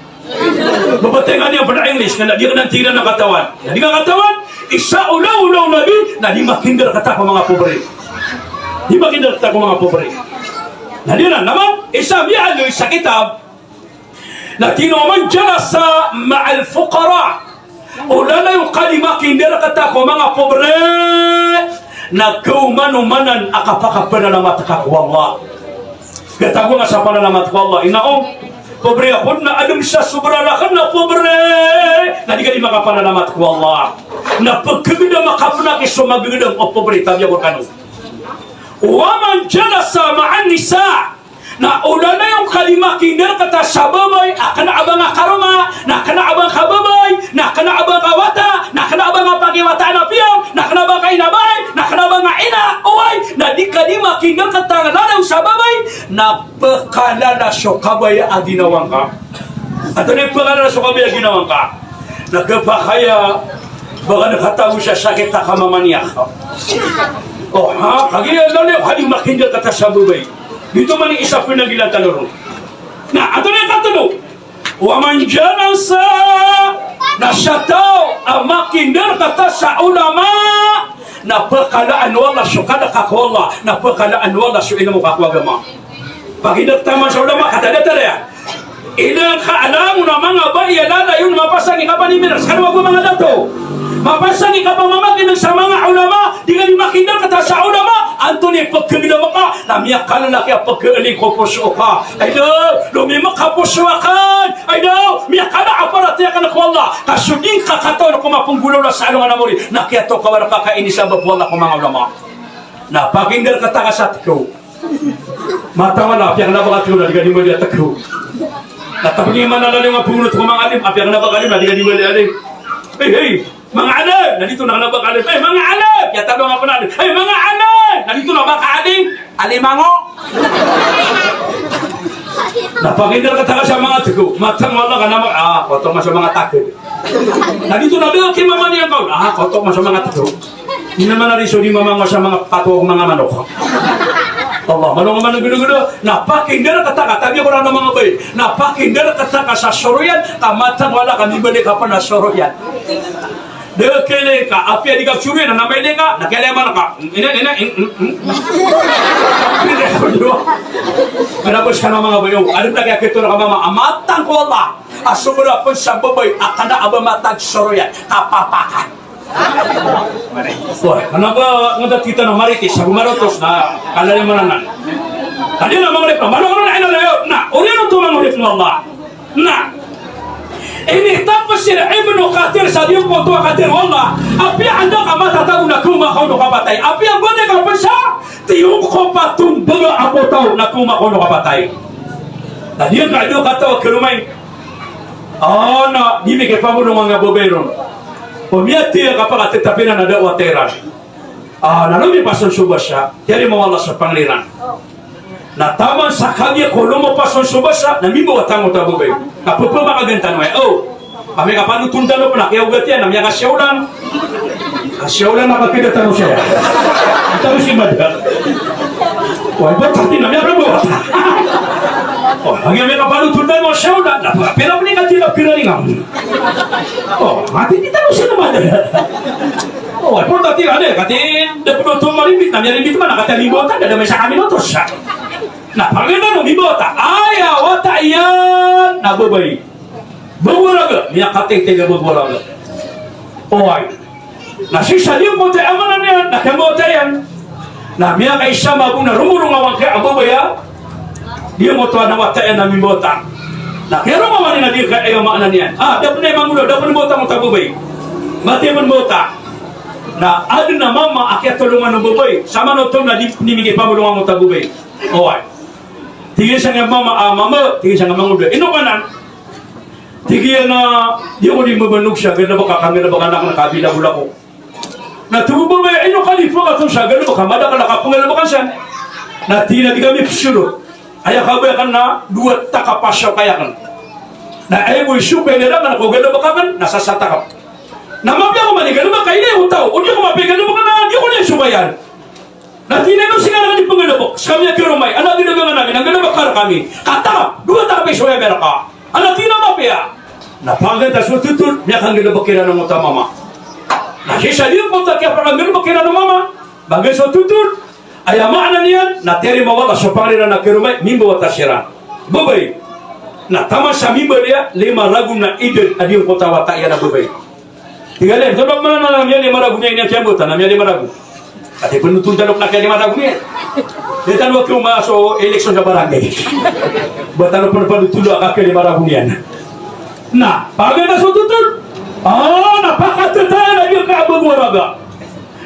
Babatengan iyan pen a English, na di aken a tig iyan a katawan. Na di ka katawan, isa olaola o Nabi, na di makinderketa ko manga pobre. Di makinderketa ko manga pobre. Na di na, naman, isa a miyaaloy sa kitab, na tig iyan a man jalasa ma'al fuqara. Olalayon ka di makinderketa ko manga pobre, na kaomanomanan a kapakapanalamat ka ko Allah. Gatago nga sa panalamat ko Allah. Ina o, pobre ako na adem sa sobra raken a pobre. Na di ka di makapanalamat ko Allah. Na pegegedam a kapnaki so magegedam o pobre, tabiya ko rekano. Wa man jalasa ma'an nisa. Na olana iyo ka di makindar kata sa babay a kna a ba nga karoma, na kna a ba nga kababay, na kna a ba nga kawata, na kna a ba nga pakiwataan a piyang, na kna a ba nga kaina a bae, na kna a ba nga ina, oway, na di ka di makindar kata a lalaw sa babay, na pkalala so kabaya a ginawa ngka. Antonaa i pkalala so kabaya a ginawa ngka? Na khapakay a ba ka katago sa sakit a kamamaniya ka. O, ha, kagiya lalaw iyo ka di makindar kata sa babay. Giyoto man i isa pn a gilantano ron. Na antonaa i katlo? Wa man jalasa, na sa taw a makindar kata sa ulama, na pkalaan o Allah so kadaka ko Allah, na pkalaan o Allah so ilmo ka ko agama. Pakindar taman sa ulama, kata datar iyan. Ina ka alangon a manga bai a lalayon, mapasang i kapanimbira, skano ago manga dato. Mapasang i kapamamakineg sa manga ulama, di ka di makindar kata sa ulama, antonaa i pkhaglm ka, na miyakalala ki a pkhaling ko poso ka. Ay daw, lomimk a poso akn. Ay daw, miyakala a paratiyaya akn ko Allah. Ka so di ngka katawan ko mapnggolawla sa alongan a mori, na kiyatokawan ka ka ini sabap o Allah ko manga ulama. Na pakindar kata ka sa tkaw. Matang wala, apiya kna ba ka tkaw, na di ka di mbali a tkaw. Na tapos di man a lalayon a pngonot ko manga alim, apiya kna ba ka alim, na di ka di mbali a alim. Hey, hey, manga alim, na di to na kna ba ka alim. Hey, manga alim, kiyatadong a pn a alim. Hey, manga alim, na di to na ba ka alim. Alimango. Na pakindar kata ka sa manga tkaw. Matang wala ka na ma-, ah, koto man so manga tkaw. Na di to na da ki mamaniya ngka on. Ah, koto man so manga tkaw. Ina man a riso di mamango sa manga pato o manga manok. Allah, manok, manok, gdo, gdo. Na pakindar kata ka, tabi ko na manga bai. Na pakindar kata ka sa soroyan, ka matang wala ka mimbali ka pn a soroyan. Da kele ka, apiya di ka soroyan, na mailay ka, na kele man ka. Ina, ina, in, in, in. Ina ko dowa. Kna ba skano manga bai, o, adn a kiyakito na ka mama, a matang ko Allah. A sobra pn sa babay, a kna a ba matag soroyan, kapapakan. Wah, kna ba ngeda titano maritis, ago marotos, na, kala niyan mananan. Tadi na mangorip, na, mananan, ina layo, na, oriyan oto mangorip o Allah. Na, initapsir Ibnu Kathir sa giyangkoto a katharo o Allah, apiya anda ka matatago na khaoma ka on o kapatay. Apiya ba di ka pn sa tiyongkop a tombaga a potaw na khaoma ka on o kapatay. Na di ka di kataw a karomay. Ah, na, di mi kipambolong a babay ron. O miyathay a kapakatetapiran a da wata iran. Ah, na lomipas on so basa, tiyarima o Allah so pangni ran. Na taman sa kagiya ko lomipas on so basa, na mimbawata angkoto a babay. Kapepemakagan tano aya, o. Kami kapanoton tano pn a kiyaogat iyan, na miyakasiyaolan. Kasiyaolan na kapida tano saya. Tano si mada. Wah, iba tati na miyakabawata. O, kagiya miyakapanoton tano siyaolan, na pira pn i katila pira ni ngam. O, mati di tano si mada. O, ay, pon tati, ane, kati, da pn oto marimbit, na miyarimbit man, na kati a mimbawata, da, da mesa kami notos, sa. Na, pagana no mimbawata, aya wata iyan, na babay. Bago a raga, miyakatingting a bago a raga. O, ay. Na sii sa di ko ta amanan iyan, na kiyambawata iyan. Na miyakaisa mabona romorong a wangka a babay a di angkoto a wata iyan a mimbawata. Na kiyarongawan iyan a di ka aya maana niyan. Ah, da pn aya mangoda, da pn mbawata angkoto a babay. Mati pn mbawata. Na adn a mama a kiyatolongan o babay. Samanoto na di pn migipambolong angkoto a babay. Oway. Tig iyan sangkai a mama, ah, mama, tig iyan sangkai a mangoda. Ino ka nan? Tig iyan a, di ako di mabanog sa galbk akn, galbk anak na kabilagola ko. Na tig o babay a, ino ka di pkaton sa galbk a madakl a kapnggalbkan san? Na tig iyan a di kami pzolo. Aya kabaya akn na dowa taka pasaw kaya akn. Na aya bo i sokay iran ko galbk akn na sasata ka. Na mapiya ko man i galbk ka ilay o taw, o di ako mapiya i galbk na di ako niyan sokayan. Na tig iyan a ino sii ngka di pnggalbk, skami a karomay, ana galbk anan, ana galbk ka rkami. Kata, dowa taka pasaw aya biyar ka. Ana tig iyan a mapiya. Na pangkanta so totol, miyakanggalbk iran angkoto a mama. Na sii sa di angkoto a kiyapakanggalbk iran o mama, pangkanta so totol, aya maana niyan, na tiyarima o Allah so pangni ran a karomay, mimbawata siran. Babay. Na taman sa mimbawata, lima ragon a idad a di angkoto a wata iyan a babay. Tig iyan, sabap man na miyalima ragon iyan, iyan kiyambawata, na miyalima ragon. Ati pn oto tano na kiyalima ragon iyan. Di tano kiyoma so eleksyon sa barangay. Ba tano pn pn oto a kiyalima ragon iyan. Na, pagana so totol. Ah, na pakatatayan a di ka a bago a raga.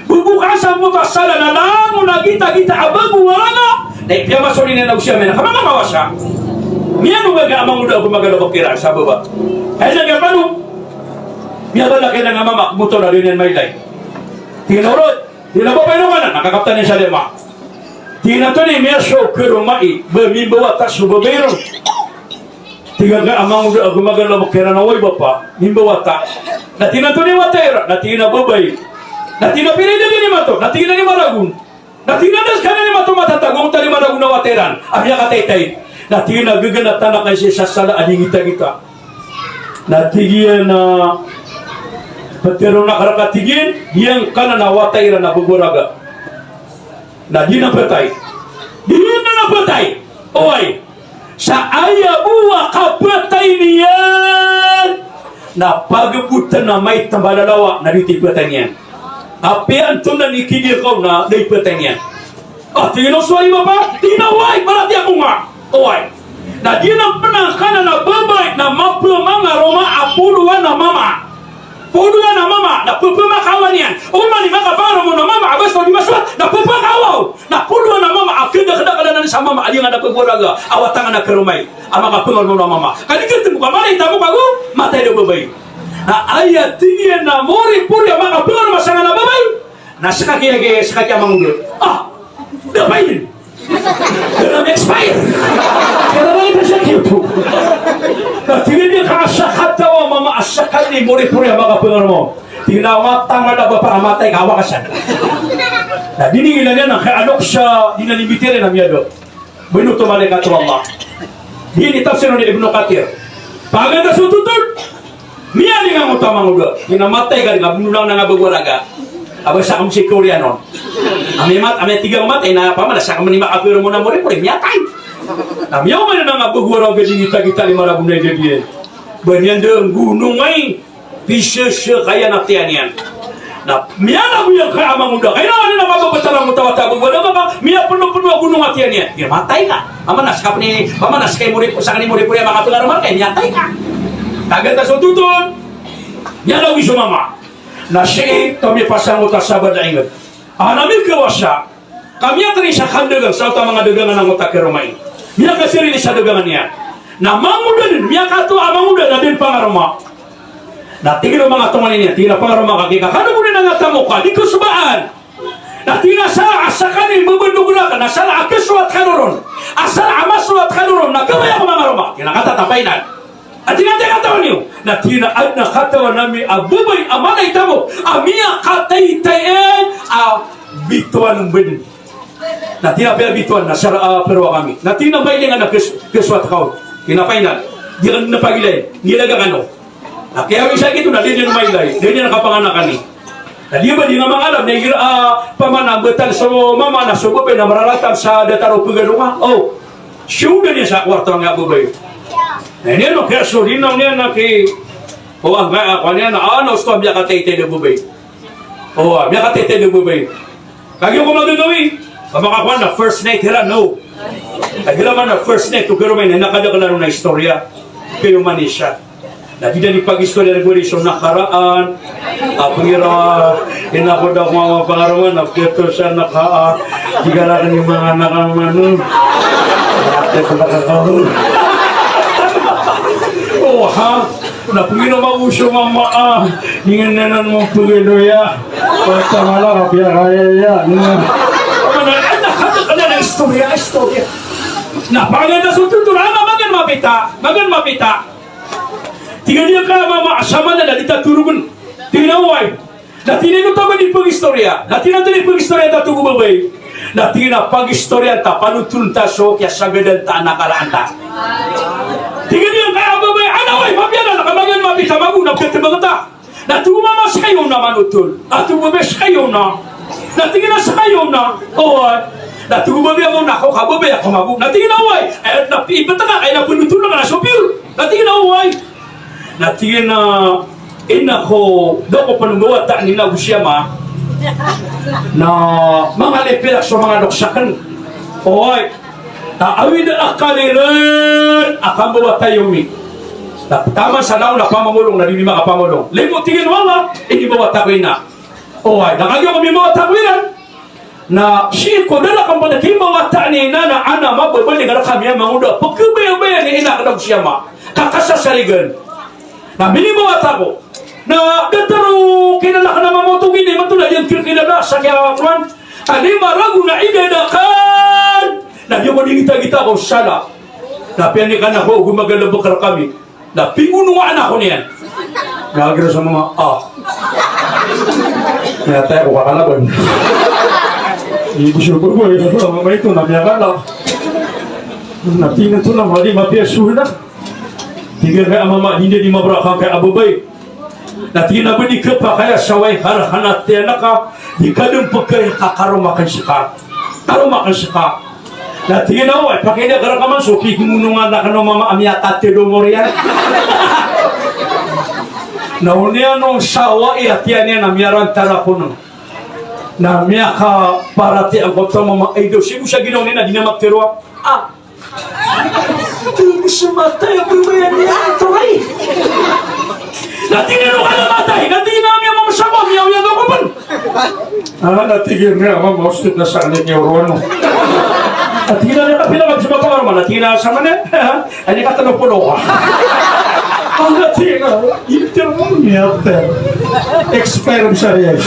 Bubukasa mo ta sala na langon a gitagita a bago a raga. Na ipiya masorin iyan a go siya mena, ka manga mawasa. Miyanong a ga a mangoda ago magalebek iran sa baba. Kaya sa giya pano, miyabalak iyan a mama, moto na di niyan mailay. Tig iyan a, "Orot." Tig iyan a, "Babay, ino ngka nan?" Na kakaptan iyan sa lima. Tig iyan a, "Antonaa i miyasowa ko karoma i ba mimbawata so babay ron?" Tig iyan a, "Ga a mangoda ago magalebek iran a oway, bapa, mimbawata." Na tig iyan a, "Antonaa i wata iran?" Na tig iyan a, "Babay." Na tig iyan a, "Pira i dadi niyo mato?" Na tig iyan a, "Lima ragon." Na tig iyan a, "Da skaniyan i mato matatago antaa i lima ragon a wata iran a miyakataytay?" Na tig iyan a, "Gaga na tanak iyan sii sa sala a di ngitagita." Na tig iyan a, "Petero na kareka," tig iyan, "giyangkanan a wata iran a bebaraga." Na di na petay. Di na petay. Oway. Sa aya bo a kapetay niyan na pagebotan a maitamba a lalawa na di ti petay niyan. Apiya antonaa i kidiya kaw na di petay niyan. Ah, tig iyan a, "Sorry, bapa." Tig iyan a, "Oway, paratiyaya ko nga." Oway. Na di na penangkanan a babay na mapemangaroma a polowan a mama. Polowan a mama, na pepamakawa niyan. Oman i makapangaroma on a mama a basta o di masowat, na pepakawa on. Na polowan a mama a kedakedakel anan sa mama a di nga na pebaraga a wata nga na karoma i a makapangaroma on a mama. Ka di ketemo ka mala i tamok ago matay a babay. Na aya tig iyan a moripori a makapangaroma sangkanan a babay. Na seka ki, seka ki a mangoda. Ah, da pain. Da na expire. Kaya na ito siya kiyo. Na tig iyan a ka asa kataw a mama, asa kataw i moripori a makapangaroma. Tig iyan a, "Mata nga da bapa, a matay ka, awa ka san." Na di niyan ilan iyan a kaya alok sa di na nimbitiyarai na miyada. Binoto malaikat o Allah. Di ini tafsir ni Ibnu Kathir. Paganda so totol. Miyaning angkoto a mangoda. Tig iyan a matay ka, di nga benolang na nga bebaraga. Aba sa kami si Korean on. Ami mat, ami tiga matay na pamana sa kami ni makapangaroma na moripori, miyatay. Na miyaoma na nga bebaraga di ngitagita lima ragon a idad iyan. Ba niyan da nggonong ay. Pisesekayan a tiyan iyan. Na miyanago iyan ka a mangoda. Kaya na wani na mababatalang motawata a bebaraga ka, miyapenopeno a gonong a tiyan iyan. Iya matay ka. Pamana sa kami ni, pamana sa kami ni moripori, sa kami ni moripori a makapangaroma ka, miyatay ka. Tagan ta so totol. Miyanago so mama. Na sii to mipasang o ta sabaad a inged. Ana mikawasa. Ka miyatari sa kandagang, sa oto a manga dagangan angkoto a karoma i. Miyakasirili sa dagangan iyan. Na mangoda den, miyakatoa a mangoda na den pangaroma. Na tig iyan o manga tonganay niyan, tig iyan a, "Pangaroma ka, gii ka kano bo den a nga tamok ka, di ko sobaan." Na tig iyan a, "Sa, asa kami mbebendog raken, asa a kesowat kano ron. Asa a masowat kano ron, na kawaya ko mangaroma." Tig iyan a, "Katatapainan." A tig iyan a, "Antaa i katawan iyo?" Na tig iyan a, "Aden a katawan ami a babay a mala i tamok a miyakataytay a bitowan o mbeden." Na tig iyan a, "Apiya bitowan na sara a, ah, perwa kami." Na tig iyan a, "Mbailing anan, kes-, kesowat ka on." Tig iyan a, "Painan, di ka na pagilay, nilaga kano." Na kiyawing sa gioto na di niyan mailay, di niyan kapanganakan i. Na di ba di nga mangalam na igira, ah, pamana betal so mama na so babay na mararatan sa datar o pegalonga. Oh. Siyoda niyan sa kwarto angkaya a babay. Na iniyan o kaya so rinaw niyan na ki, o angkaya, ah, kowan iyan na, ah, na osto a miyakataytay a babay. O, ah, miyakataytay a babay. Kagiya ko magagawii. Ka makakowan na first night iran, no? Kagiya man na first night o karoma i na kadaklan on a istoriya. Kayo man isa. Na di dn ipagistoriya rk gowani so nakaraan a pngira, ina ko da ko mama pangaroma na pito sa naka, a, di ka rakn i manga anak a mano. Ate ko da ka kaon. O, ha? Na pngira mama so mama a, ingd anan mo pgaloya. Pata mala ka piyakaya iya. Na. Mana, anak, anak, anak, istoriya, istoriya. Na panganda so tutur, ana, magan mapita, magan mapita. Tig iyan a, "Ka mama, sa mana na di ta torogn?" Tig iyan a, "Oway." Na tig iyan a, "Ino ta ba di pagistoriya?" Na tig iyan a, "Di pagistoriya ta, togo babay." Na tig iyan a, "Pagistoriya ta, panotoln ta so kiyasagadan ta a nakaraan ta." Tig iyan a, "Ka babay, ana, oway, mapiya na, na ka magan mapita, mago na piyatbang ta." Na togo mama, "Skay on a manotol." Na togo babay, "Skay on a." Na tig iyan a, "Skay on a." Oway. Na togo babay a, "Mona ko ka babay ako mago." Na tig iyan a, "Oway." Aya na pi-, iptaka, aya na pnotol ka na so piyor. Na tig iyan a, "Oway." Na tig iyan a, "Ina ko, da ko pn mbawata ni nago si ama. Na manga lipir ak so manga doksa akn." Oway. Na awid a akal iran a kambawata iyo mi. Na taman sa naw na pamamolong na di mi makapamolong. Limo tig iyan, "Wala, inimbawata ko ina." Oway, na kagiya ko mimbawata ko iran. Na sii ko da rakn pn a kimbawata ni ina na ana mababalik rkami a mangoda, pkhabayabayaan i ina kna bo si ama. Ka kasasarigan. Na minibawata ko. Na datar o kinalak na mamotogin i matolad iyan kirkilala sa kiyakowan. A lima ragon a idad akn. Na di ako di gitagita ko sala. Na piyanik anak ko, gomagala bkar kami. Na pinggonongan ako niyan. Na agira sa mama, ah. Miyatay ako kakalaban. Ibo so babay, mama ito na miyakala. Na tig iyan oto na mali mapiya so anak. Tig iyan kay a mama, di niyan di mabrakang kay a babay. Na tig iyan a ba di kapakay a saway ka rakn a tiyanak ka, di ka dn pkay ka karoma akn ska. Karoma akn ska. Na tig iyan a oway, pakay di a karakaman so kikimonongan akn o mama a miyakatelo moriyan. Na oniyan o saway a tiyan iyan a miyarantar ako no. Na miyakaparatiyaya angkoto a mama a idaw, sii bo sa ginawa niyan na di niyan matero a. Ah. Tig iyan a matay a babay a niyan, taway. Na tig iyan a, "Ano ka na matay?" Na tig iyan a, "Miyamamasa ko, miyaoyag ako pn." Ah, na tig iyan a, "Mama, ostot na sa anak niyo, Rono." Na tig iyan a, "Ano ka pinakabis mapakaroma?" Na tig iyan a, "Sa mana?" "Ano ka tano polo ka?" Ah, na tig iyan a, "Inter mo niya, ter. Expire sa riyas."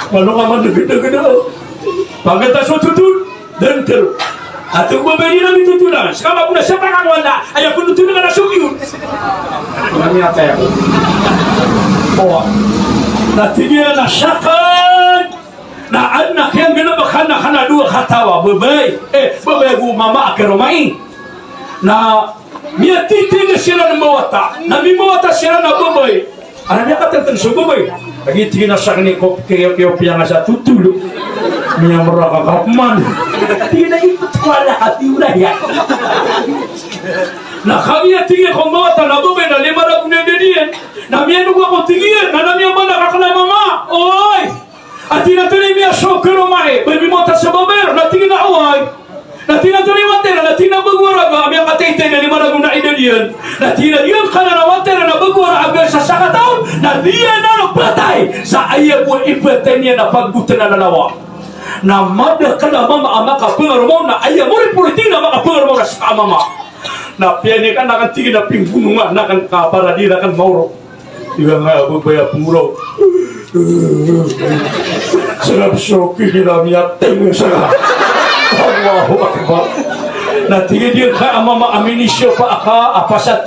Malo ka man, dagdagdag. Pagkatapos o tutun, Dn tero. Ato ko babay iran mitotolan. Ska mabona sa pangawala. Aya ko notolan ka na so kiyon. Ina miyatay ako. Owa. Na tig iyan a sakn. Na anak iyan gana ba kana kana dowa kataw a babay. Eh, babay ago mama a karoma i. Na miyatitindg siran mbawata. Na mimbawata siran a babay. Ana miyakatntn so babay. Lagid tig iyan a sakn i ko pkiyopiyopiyanga sa totol. Miyamra ka kapman. Tig iyan a ipot ko ala ka tiwla iyan. Na kagiya tig iyan ko mbawata na babay na lima ragon a idad iyan. Na miyanogo ako tig iyan, na miyambalak akn a mama. Oy! A tig iyan a toni miyasoker o mama i, ba mimbawata sa babay, na tig iyan a oway. Na tig iyan a toni water, na tig iyan a bago a raga, a miyakataytay na lima ragon a idad iyan. Na tig iyan a giyangkanan a water, na bago a raga, a biyasa sakataw, na di iyan a phatay. Sa aya bo i phatay niyan na pagbotan a lalawa. Na madakl a mama a makapangaromaw, na aya moriporit iyan a makapangaromaw na ska a mama. Na piyanikan akn tig iyan a pinggonongan akn ka para di rakn maoro. Tig iyan a babay a pngoraw. Srap so kikila miyateng sa. Allahu Akbar. Na tig iyan ka a mama a minisyo pa aka a pasat.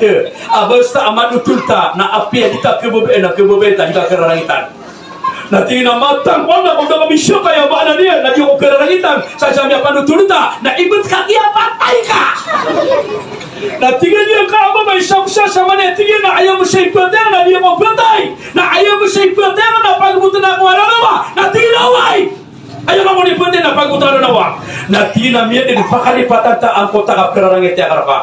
A basta a madotol ta na apiya di ta khababay, na khababay ta di ta kararangitan. Na tig iyan a matang ko anak ko da ka minisyo ka aya maana niyan na di ko kararangitan. Sa sa miyapanotol ta na ibt ka kiyapatay ka. Na tig iyan ka a babay sa, sa, sa mani, tig iyan a aya bo sa ipatay na di ako patay. Na aya bo sa ipatay na pagbotan ako a lalawa. Na tig iyan a oway. Aya bo sa ipatay na pagbotan a lalawa. Na tig iyan a miyadn pakalipatan ta angkoto a kapkararangit iyan ka rka.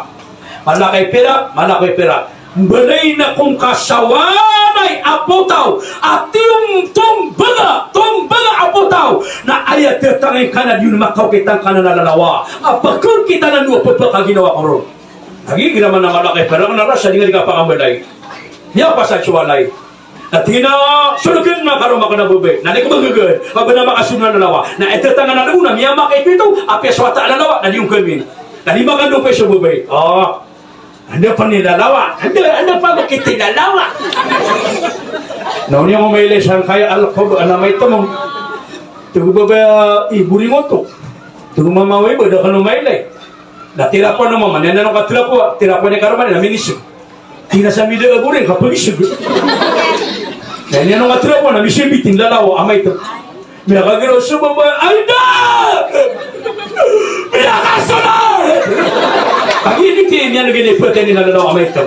Mala ka i pirak, mala ka i pirak. Mbalay na kon kasawanay a potaw, a tiyong tombaga, tombaga a potaw. Na aya tatangay ka na di on makaokit angkanan a lalawa. A pakaokit anan o pphakaginawa ko ron. Lagid igira man a mala ka i pirak na rasa di nga di kapakambalay. Miyapasad so walay. Na tig iyan a solkn na karoma akn a babay. Na di ko magagad. Pabana makasono a lalawa. Na aya tatangay anan o na miyamakaito-ito. Apiya so wata a lalawa. Na di on kamin. Na di makandopay so babay. Oh. Anda pn i lalawa? Anda, anda pn i lalawa? Na oniyan mamailay sangkaya alkohol, ana maito mo. Tig o babay a, i boring oto. Tig o mama a, oway ba da kano mailay. Na tirapoan o mama niyan, na ino katirapoan, tirapoan iyan karoma niyan, na minisg. Tig iyan a sa mida a boring, kapagisg. Na ino katirapoan, na misimbitin lalawa a maito. Miyakagiraw so babay, ay da! Miyakasola! Kagiya di ti miyan gini pwede ni na lalaw a maito.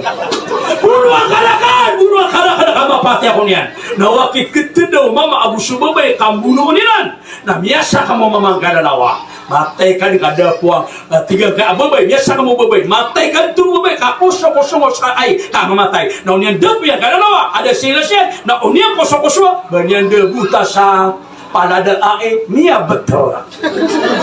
Bonoa ka raken, bonoa ka raken, ka mapatay ako niyan. Na wakit keten o mama ago so babay, kambonoon iran. Na miyasakam o mama angkai a lalawa. Matay ka di ka dapoang, ah, tig angkai a babay, miyasakam o babay. Matay ka di to babay, ka kosong-kosong o ska ai, ka mamatay. Na oniyan dapo iyan angkai a lalawa, a da silas iyan, na oniyan kosong-kosong, ba niyan da bota sa palad ai, miyabetol.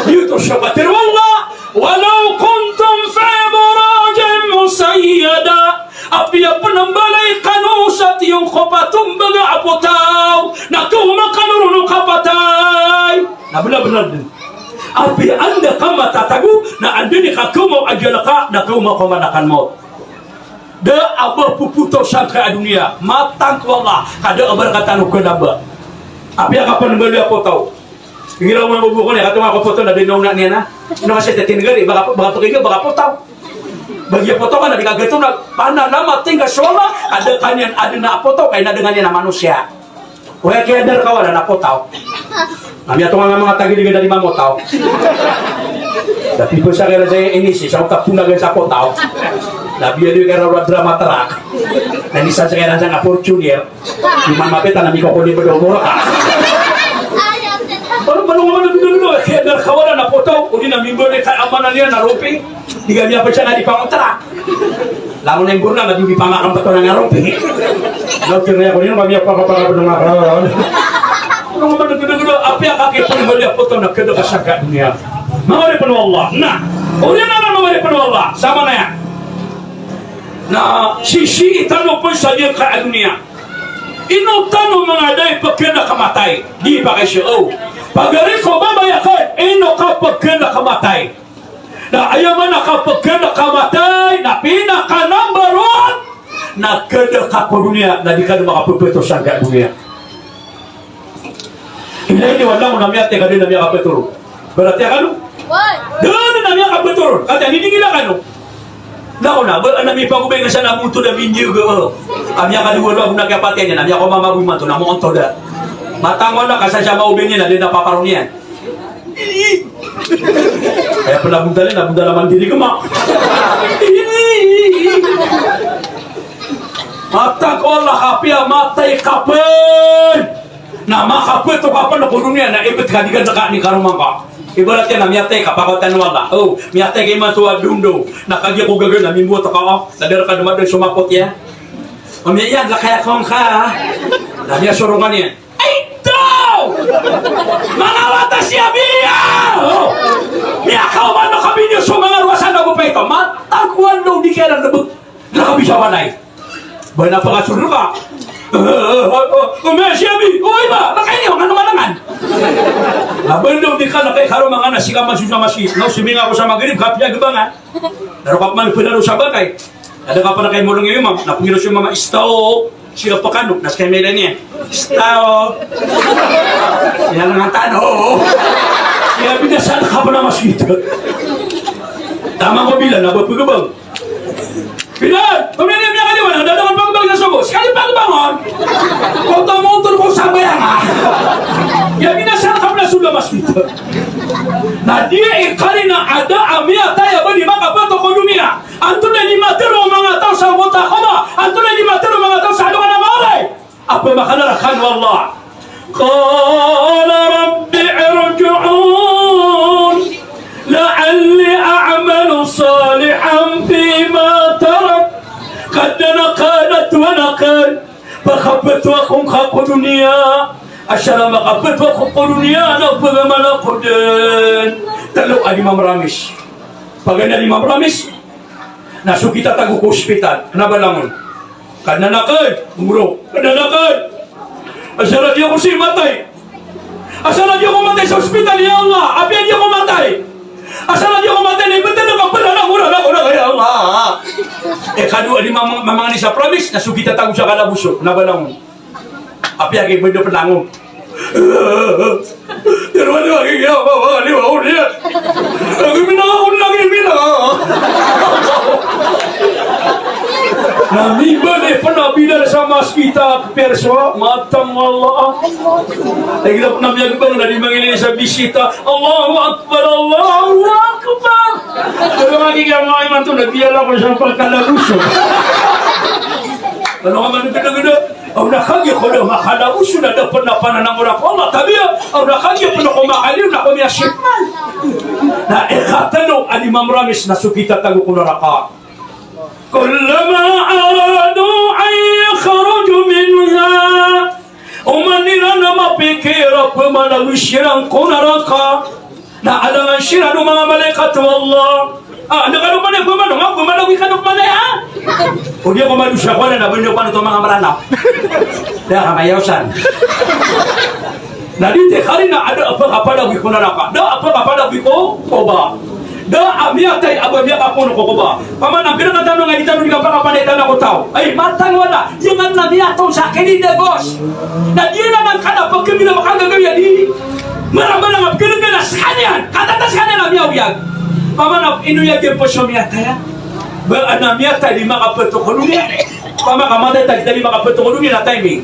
Giyoto so katharo o Allah, "Walaw kuntum fi burujin mushayyada." Apiya pen a mbalay kano sa tiyong ko patombaga a potaw, na kawma kano ron o kapatay. Na bnar-bnar dn. Apiya anda ka matatago, na anda i kakaoma a ajal ka, na kaoma ka man a kan mawt. Da a ba popotaw sangkai a doniya. Matag ko Allah, ka da a ba rk tano kna ba. Apiya kapmbaloy a potaw. Igira o manga bobokon iyan, katonga ko potaw na da i naona niyan a. Ino ka sii sa tinggari, baka, baka pkaiga, baka potaw. Ba giya potaw ka na di kagato na, pana na matingga so Allah, a da kaniyan adn a potaw, ka ina da kaniyan a manosiya. Oway, kiyadar ka wala na potaw. Na miyatonga nga manga tagid iyan a di mamotaw. Na pipos a kira sa ini si, sa otak puna gaya sa potaw. Na biyaloy kira rod drama truck. Na ini sa kira sa nga Fortuner. Di man mapita na mikokoli bdo mura ka. Balo, balo nga man a bdo, bdo, kiyadar ka wala na potaw, odi na mimbaloy ka amana niyan na roping. Di ka miyapasya na di pangotra. Langon na imborna na di, di pangakambato na nga roping. Na okir na iya ko niyan, ba miyapakapakapito nga kawan. Balo nga man a bdo, bdo, apiya kakipmbaloy a potaw na kda ka sangkai a doniya. Manga oripn o Allah. Na, oriyan anan manga oripn o Allah. Samanaya. Na sisii tano pn sa giyangkai a doniya. Ino tano manga da i pkna ka matay? Di pakaiza o. Pagari ko babay akn, ino ka pkna ka matay? Na aya maana ka pkna ka matay, na pinaka number one, na kda ka ko doniya, na di ka dn makapphto sangkai a doniya. Ilay niyo a langon a miyatay ka da dn a miyakaptoro. Barati a kano? Da dn a miyakaptoro. Katii a nidingila kano. Langon a, ba, na mipagobay nga sa na bonto da bindiyo ga. A miyakaliwa a gona kiyapatay niyan, a miyakaoma a mago imanto na moontod a. Matag o Allah ka sa siya maobay niyan, na da dn a paparon iyan. Aya pn a bontal iyan, a bontal a mandirigma. Matag o Allah, apiya matay ka pn. Na makapto ka pn ko doniya, na ibt ka di ka dn ka ni karoma ngka. Ibarat iyan na miyatay ka, pakawatan o Allah. O, miyatay ka imanto a dondo. Na kagiya ko gaga na mimbowat ka, o. Na da rka dn madn so mapot iyan. O, miya iyan, lakaya ko ngka. Na miyasorongan iyan. Ay, ito! Manga wata si Abiya! O. Miyakaoma na ka biniyo so manga rowasan ago paito. Matag o Allah, di kiran debek. Na kabisa walay. Ba na pakasold ka. O, o, o, o, mesiyabi. O, iba, makaini, o, kano manangan. Na bendo di ka na kay karo mangana si ka masjid na masjid. Na o siminga ko sa Maghrib, kapiya gebangan. Na rokap man pila ro sa bakay. Ada ka pala kay molong imam, na pengiro si mama istaw. Siya pakano, na sa kay mela niya. Istaw. Siya lang ang tano. Siya binasa na ka pala masjid. Tama ko bilang, na ba pegebang? Bilang, kemudian dia bilang aja mana, ada dengan bang-bang yang sobo. Sekali bang-bang, on. Kau tahu motor, kau sampai yang ah. Ya, bina sana kamu dah sudah masuk itu. Na di ikalina ada a miyatay a ba di makapato ko doniya. Antonaa i di matero o manga taw sa mota koba? Antonaa i di matero o manga taw sa alongan a maolay? Apa makana rkano Allah? Qala rabbi irji'un la'alli a'malu salihan fima tarak. Kadnan akn, a Tohan akn, pakapato ako ngka ko doniya. Asar a makapato ako ko doniya na opama man ako dn. Tlo a di mamramis. Paganay a di mamramis. Na so kitatago ko ospital, kna ba langon. Kadnan akn, goro. Kadnan akn. Asar a di ako sii matay. Asar a di ako matay sa ospital, ya Allah. Apiya di ako matay. Asar a di ako matay, na ibt ako ka pd a langon, langon, ya Allah. Ikadowa a di mamang-, mamangni sa pramis, na so kitatago sa kalaboso, kna ba langon. Apiya ki bendo pn langon. Pero ano, lagi kaya, ba, ba, di ba, ulit. Lagi minanga, lagi minanga. Na mibali pn a bilal sa masgit a perso, matag o Allah. Lagi na pn a miyagbang na di mangiling sa bisita. Allahu Akbar, Allahu Akbar. Pero lagi kaya mga iman to, nagiyala ko sa pagkalaguso. Ano ka man, ganda-ganda? Aw na kagiya ko da makalagoso na da pn a pananamora ko Allah, tabiya. Aw na kagiya pn ako makaliyo na ako miyasipman. Na ikatlo a di mamramis na so kitatago ko naraka. Kullama aradu an yakhruju minha. Oman iran na mapikir a pmalagoy siran ko naraka. Na alangan siran o manga malaikat o Allah. Ah, anda kano pman, pman, nga pman, lawi kano pman, ah. O di ako madosa ko na, na bendo pano to manga Mranaw. Da ka mayaw san. Na di te karina a da a pakapalag ko naraka, da a pakapalag ko koba. Da a miyatay a ba miyakapoon ko koba. Pamana gana ka tano nga di tano di kapakapalag tano ko taw. Ay, matang wala. Di man na miyatoon sa kini da, boss. Na di na man kana pagkabila makagagawin di. Maramba na nga pagkabila na skaniyan. Katata skaniyan na miyawyag. Pamana ino ya di po siya miyatay, a? Ba ana miyatay di makapatokol niya. Pamana kamatay ta di makapatokol niya na timing.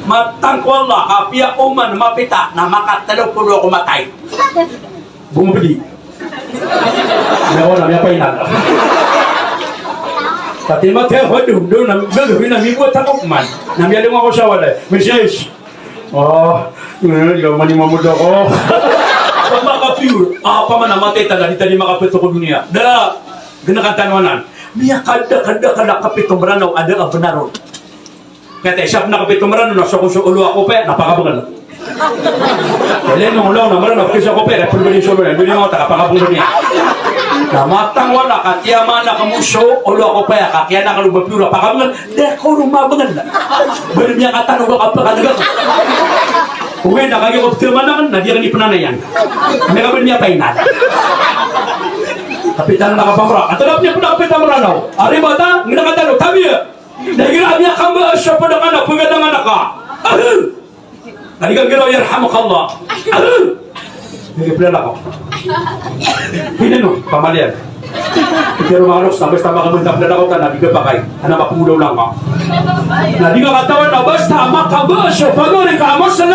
Matang ko Allah, apiya oman mapita na makatelo polo ako matay. Bumabedi. Nawa na miyapainal. Pati matay ako, do, do, na, gagawin na mibuwat ako man. Na miyalong ako sa wala. Misis. Oh, eh, yo, mani mamuda ko. Pamana ka pure. Ah, pamana matay ta na di ta di makapito ko doniya. Da, gana ka tano anan. Miyakada, kada, kada kapito Mranaw a da a benar on. Kata isa pn a kapito Mranaw na so ko so olo a kopaya na pakabngl. Ilay nong olo na Mranaw, kisa kopaya, pnbali so olo na, bali nong ta pakabngl niya. Na matang wala, katiya man a kamo so olo a kopaya, kakiya na kalo ba pure a pakabngl, da ko ron mabngl. Bali miyakatano ba kapakalgak. Oway, na kagiya ko pthaman akn, na di akn ipnanayan. Miyakabali niya painal. Kapitan na kapamra. Ato na pn iya pn a kapitan Mranaw. Ari bata, ngna katano, tabiya. Na igira a miyakamba a siya pd ka na pagadangan ka. Ahem. Na di ka nggiraw, yarhamukallah. Ahem. Di ka plala ko. Hinano, pamaliyan. Di ka rumalo, sampai sa mga kamunta plala ko, na di ka pakay. Ana ka pumudaw lang ka. Na di ka katawan na basta a makamba a siya pagari ka a Muslim.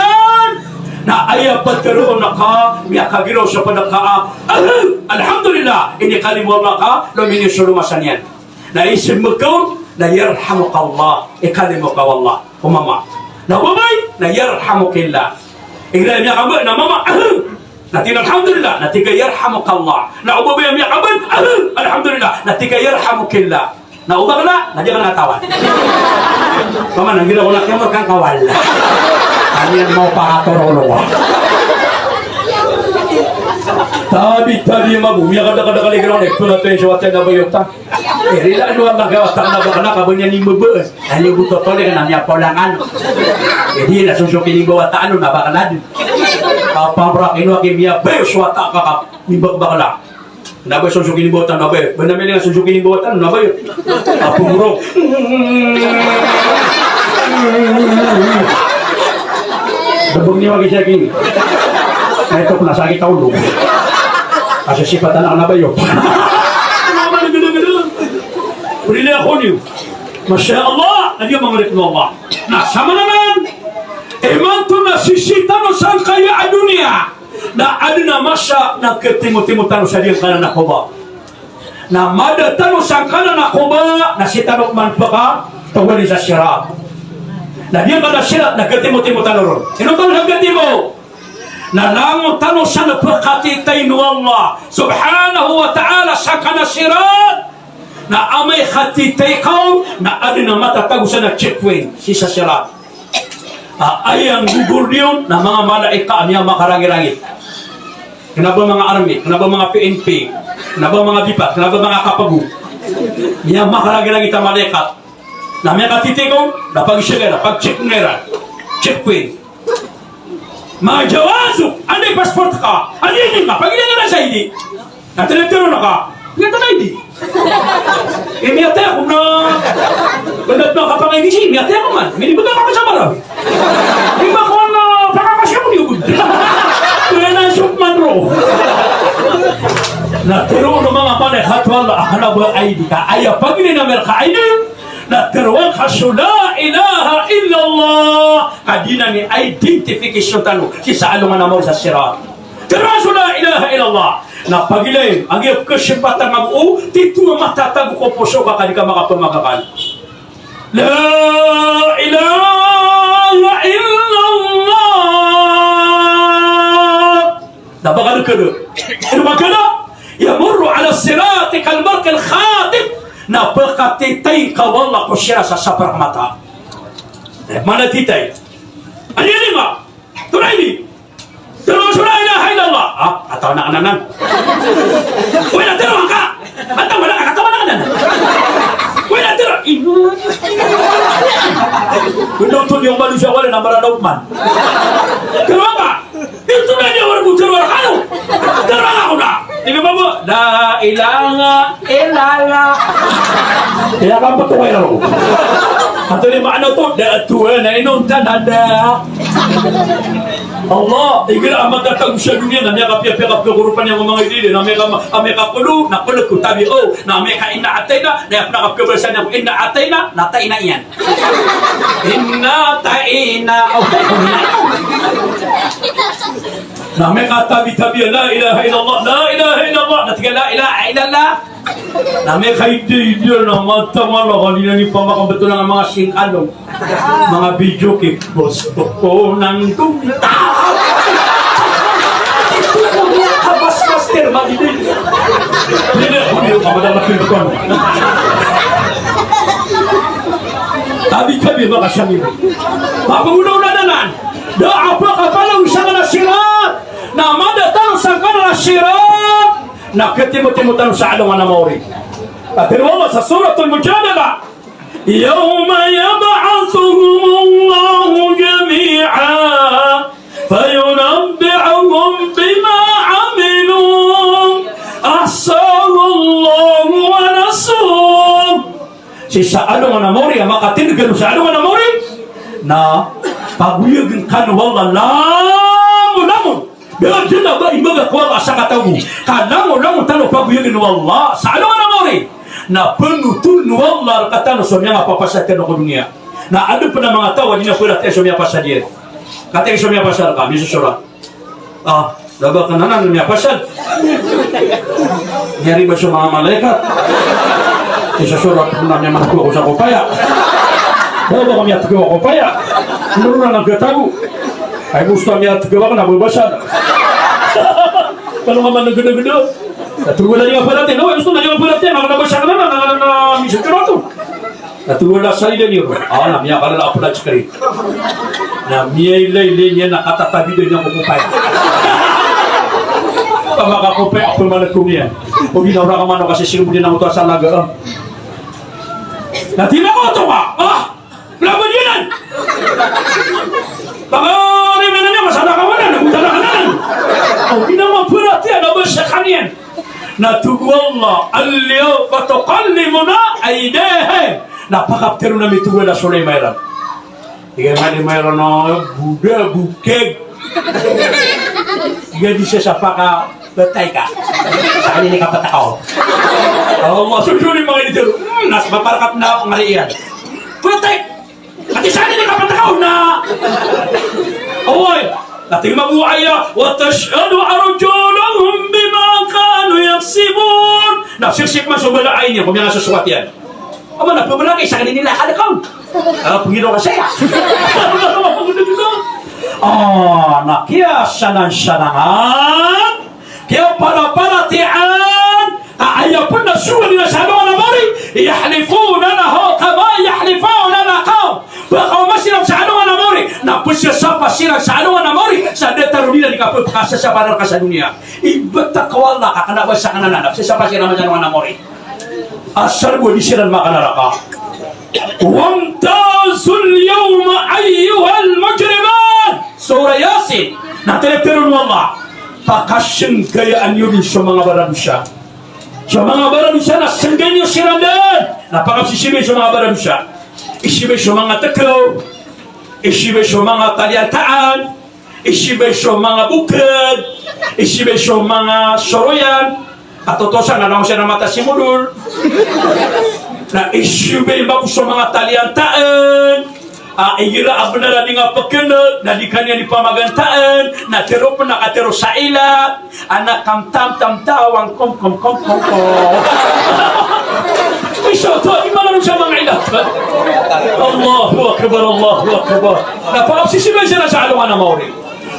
Na aya ptharoon ka, miyakagiraw siya pd ka. Ahem. Alhamdulillah. Inikalimo Allah ka, lominiyo so lomasa niyan. Na isim ka on, na yarhamukallah, ikalimo ka o Allah, o mama. Na o babay, na yarhamukillah. Igira miyakamba na mama, ahem. Na tig iyan alhamdulillah, na tig ka yarhamukallah. Na o babay a miyakamba, ahem, alhamdulillah, na tig ka yarhamukillah. Na o bakla, na di ka katawan. Pamana, igira ko na kiyamor kan kawal. Kami ang mau pakatoro lo. Tabi, tabi, mabu, miyakadakadakal igira ko na ipnatay so wata na bayota. Eh, rila ano ang nagawa ta na bakla ka ba niyan imbabaan? Ano, buto tole ka na miyapolangan. Eh, di na susukin imbawata ano na bakla din. Kapabrak ino aki miyabayo so wata ka ka, imbabakla. Na ba susukin imbawata na ba? Ba na miyalingan susukin imbawata na ba? Apumro. Dabang niya wagi siya king. Na ito ko na sakit ako, no? Kasi sipatan ako na ba yun? Ano ba nagdadagdag? Pwede na ako niyo. Masha Allah, na di ka mangalit mo Allah. Na sa mananan, imanto na sisita no sangkaya a doniya. Na adn a masa na katimotimo tano sa diyangkanan a koba. Na mada tano sangkanan a koba, na sii tano man pakatawali sa sirat. Na diyangkanan a sirat na katimotimo tano ron. Ino tano sa katimo? Na langon tano san pkatitayn o Allah subhanahu wa ta'ala sangkanan a sirat. Na amay ka titay ka on, na adn a matatago san a checkpoint sii sa sirat. A, aya nggogordi on na manga malaikat a miyamakarangirangit. Kna ba manga army, kna ba manga P N P, kna ba manga bipat, kna ba manga kapago. Miyamakarangirangit a malaikat. Na miyakatitay ka on, na pag-check iran, pag-check iran. Checkpoint. Ma jawazuk, anda i passport ka? Anda i I D ka? Pagilay ngka sa I D. Na titero na ka. Miyatay na I D. Eh, miyatay ako na. Ba na kapangay di si, miyatay ako man. Minibagay ako sa Marawi. Di ba ko na, pakakasya ko di ako. Kaya na shoot man ro. Na tero na manga malaikat o Allah, a kna ba I D ka? Aya pagilay na miyatay ka I D. Na teroan ka so la ilaha illallah, ka di nan i identification tano sii sa alongan a mawri sa sirat. Teroan so la ilaha illallah. Na pagilay, a giya pkasipatan a bo, tito a matatago ko poso ka ka di ka makapamagakan. La ilaha illallah. Na ba ka dn kd? Ino ba kd? Yamurru ala sirati kal barqil khatif. Na pkatitay ka o Allah ko sirat sa saprak mata. Eh, mana titay? Ani, ani ma? Toro I D. Tero so la ilaha illallah. Ah, ataw na kananan. Wala, tero angka. Ataw na kananan. Wala, tero. Ino. Wala, tero angka. Ito na niya wargo, tero a kano. Tero a kano na. Tig mambo, la ilaha illallah. Iya ka mbeto kayo. Antonaa i maana oto? Da a tohan a inonta na da. Allah, igira a matatago sa doniya na miyakapiyapiya ka piyakoropan iyan ko manga idide, na miyaka-, a miyakapolo, na polo ko tabi o, na miyaka-inna atayna, na iya pn a kapiyabasa niyan ko inna atayna, na tayna iyan. Inna, tayna, o, tayna. Na miyakatabi-tabi a la ilaha illallah, la ilaha illallah, na tig a la ilaha illallah. Na miyakaidaida na mata mala ka di na nipamakambetowan a manga singkalong. Manga video game, boss, boss, oh, nanggung. Ito na miyakabasbas, ter, magidi. Hindi, hindi, kamadala pindokon. Tabi-tabi, makasamil. Papangunaw na nanan. Da a pakapalang sa kana sirat. Na mada tano sa kana sirat. Na katimotimo tano sa alongan a maori. Ati Allah sa Suratul Mujadala. Yawma yab'athuhumullahu jami'an fayunabbi'uhum bima 'amilu ahsahullahu wa nasuh. Sii sa alongan a maori, a makatindg kano sa alongan a maori, na pagoyagn kano o Allah langolangon. Biyadn a ba imbag ko Allah a sakataw bo. Ka langolangon tano pagoyagn o Allah sa alongan a maori. Na pnotoln o Allah rkatano so miyangapapasad tano ko doniya. Na adn pn a manga taw a di na pharatiyaya so miyapasad iyan. Katii so miyapasad ka, misosorat. Ah, da ba kna anan miyapasad. Miyaribat so manga malaikat. Misosorat pn a miyamatgo ako sa kopaya. Da ba ka miyatgo a kopaya. Nrona na gatago. Ay, musta miyatgo ako na babasad. Kano nga man gdagda. Atogo na di nga pharatiyaya, no? Gusto na di nga pharatiyaya, na kna ba siya kna, na, na, na, na, misosorat. Atogo na sa ida niyo. Ah, na miyakalala a plastic. Na miyailaylay niyan na katatabidan iyan ko kopaya. Ka makakopaya a pmalagkong iyan. O di na ora ka man o kasi sirbo di na oto a salaga. Na tina ko oto ka. Ah! Laban iyan. Pangari man iyan, masala ka man, na gutala ka nan. O di na mapharatiyaya na ba siya kaniyan. Na tig o Allah, "Al-yawma tukallimuna aydihim." Na pakaptharoon ami, tig o Allah, so lima iran. Tig iyan a lima iran a boda, bokeg. Tig iyan a di sasapa ka phatay ka. Sa kaniyan i kapatakaw. Allah, so lima iran a di tharoon. Hmm, na sii maparakat na ngari iyan. Phatay. Ati sa kaniyan i kapatakaw na. Oway. Na tig mambo a aya, "Wa tashhadu arjuluhum bima kanu yaksibun." Na siksik man so bala a ini, ko miyangasosoat iyan. Ama na pmbalakay sa kaniyan i lakad ka. Ah, pngino ka saya. Ah, na kiyasanansanangan. Kiyaparaparatiyayaan, ka aya pn a sowa iran sa alongan a maori, yahlifuna lahu kama yahlifuna lakum. Pakaoma siran sa alongan a maori, na pzasapa siran sa alongan a maori, sa datar o di iran di kapkasasapa rka sa doniya. Ibt ko Allah, ka kna ba siya kna na, na pzasapa siran sa alongan a maori. Asar bo di siran makanaraka. Wamtazul yawma ayyuhal mujrimun. Surah Yasin. Na titharoon o Allah, pakasnggayaan iyo dn so manga baradosa. So manga baradosa na snggayn iyo siran dn. Na pakapsisibay so manga baradosa. Isibay so manga tkaw. Isibay so manga taliyantaan. Isibay so manga bokad, isibay so manga soroyan, katotosan na langon siran a mata si modol. Na isibay mambo so manga taliyantaan, a igira a bnar a di nga pkneg, na di ka niyan di pamagantaan, na tharo pn a katharo sa ilat, a na kamtamtam tawan, kom, kom, kom, kom, kom. Isa oto, di man sa manga ilat. Allahu Akbar, Allahu Akbar. Na pakapsisibay siran sa alongan a maori.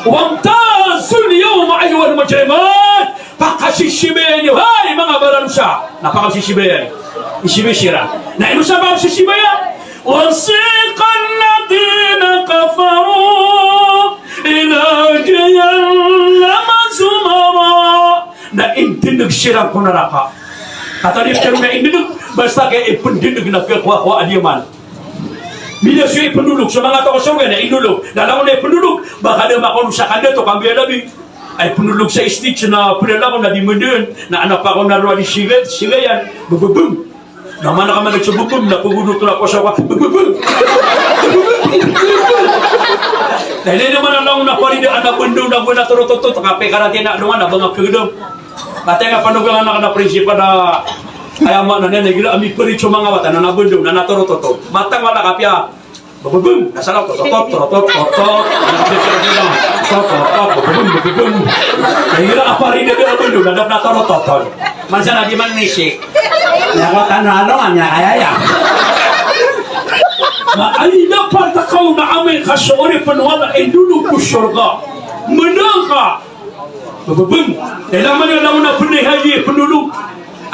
Wamtazul yawma ayyuhal mujrimun. Pakasisibayan iyo, hay manga baradosa. Na pakasisibayan. Isibay siran. Na ino sa pakasisibayan? Wasiqal ladhina kafaru ila jahannama zumara. Na indndg siran ko naraka. Katharo iyan a indndg, basta ka ipndndg na khakowa a diyaman. Miyasoy i pndolog so manga taw ko sorga na indolog. Na langon a ipndolog, ba ka da makaon sa kandato, kambiya labi. Ay pndolog sa stage na plalako na di mdn, na adn a pakaon a rowa di siga, siga iyan, bbm. Na mana ka man so bbm, na pgodot na ko sa wa, bbm. Na ilay na mana langon a parida, adn a bndn, na gona torototot, kapiya karati na alongan, na ba nga kgdam. Katii nga panogang anak na prinsipal na, aya maana niyan, igira a miparit so manga wata na, na bndn, na, na torototot. Matang wala kapiya, bbm, na salaw, tototot, tototot, tototot. Tototot, bbm, bbm. Na igira a parida da a bndn, na da pn a torototot. Mansa na di man misik. Na wata na alongan, na kaya aya. Na ay dapat a kaw na amay ka so oripn o Allah a indolog ko sorga. Mdn ka. Bbm. Ilay man iyan langon a pnay haji, pndolog.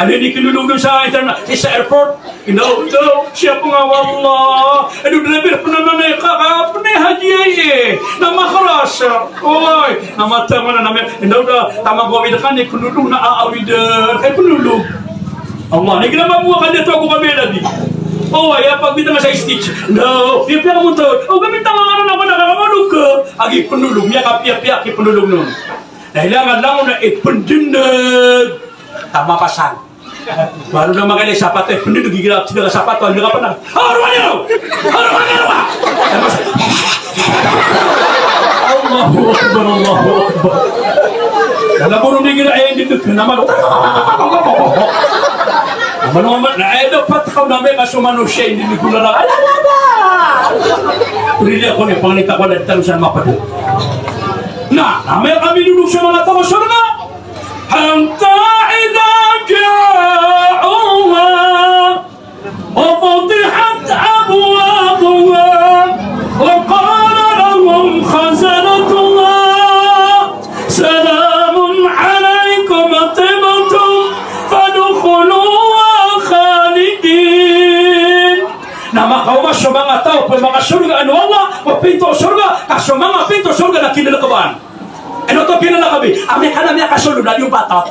Adn a di kndolog dn sa interna-, sa airport. Indaw, indaw, siyap nga, wallah. Ino driver, pnananay ka, ka, pnay haji aya. Na makaras. Oy, na matang wala na mi-, indaw da, taman ko awid ka, di kndolog na aawid, eh, kay pndolog. Allah, na igira mambo a kandato ago kambiya labi. Oy, aya pagbitang sa stage. Indaw, piyapiya ka mo to. O, gamitan ka nga na, na, na, na, na, na, na, agi pndolog, miyakapiyapiya ki pndolog non. Na ilay nga langon a ipndndg. Tama pasang. Baro na makalay sapato, ipndndg igira, sida ka sapato, anda ka pn a. Haro ka niyan! Haro ka niyan! Allahu Akbar, Allahu Akbar. Kala boro na igira, eh, indndg, na malo. Mano, mano, na, eh, dapat ka na amay ka so manosiya, indndg ko na, ala, ala, ala. Puridiya ko ni, pangnita ko na, di tano san mapd. Na, amay ka mindolog so manga taw ko sorga. حتى إذا جاءوها وفتحت أبوابها وقال لهم خزنتها سلام عليكم طبتم فادخلوها خالدين. Na makaoma so manga taw ko manga sorga, ano, Allah, ko pinto o sorga, ka so manga pinto o sorga na kinalkbaan. Ino oto pinalakabi? Amay ka na miyakasold na di o batat.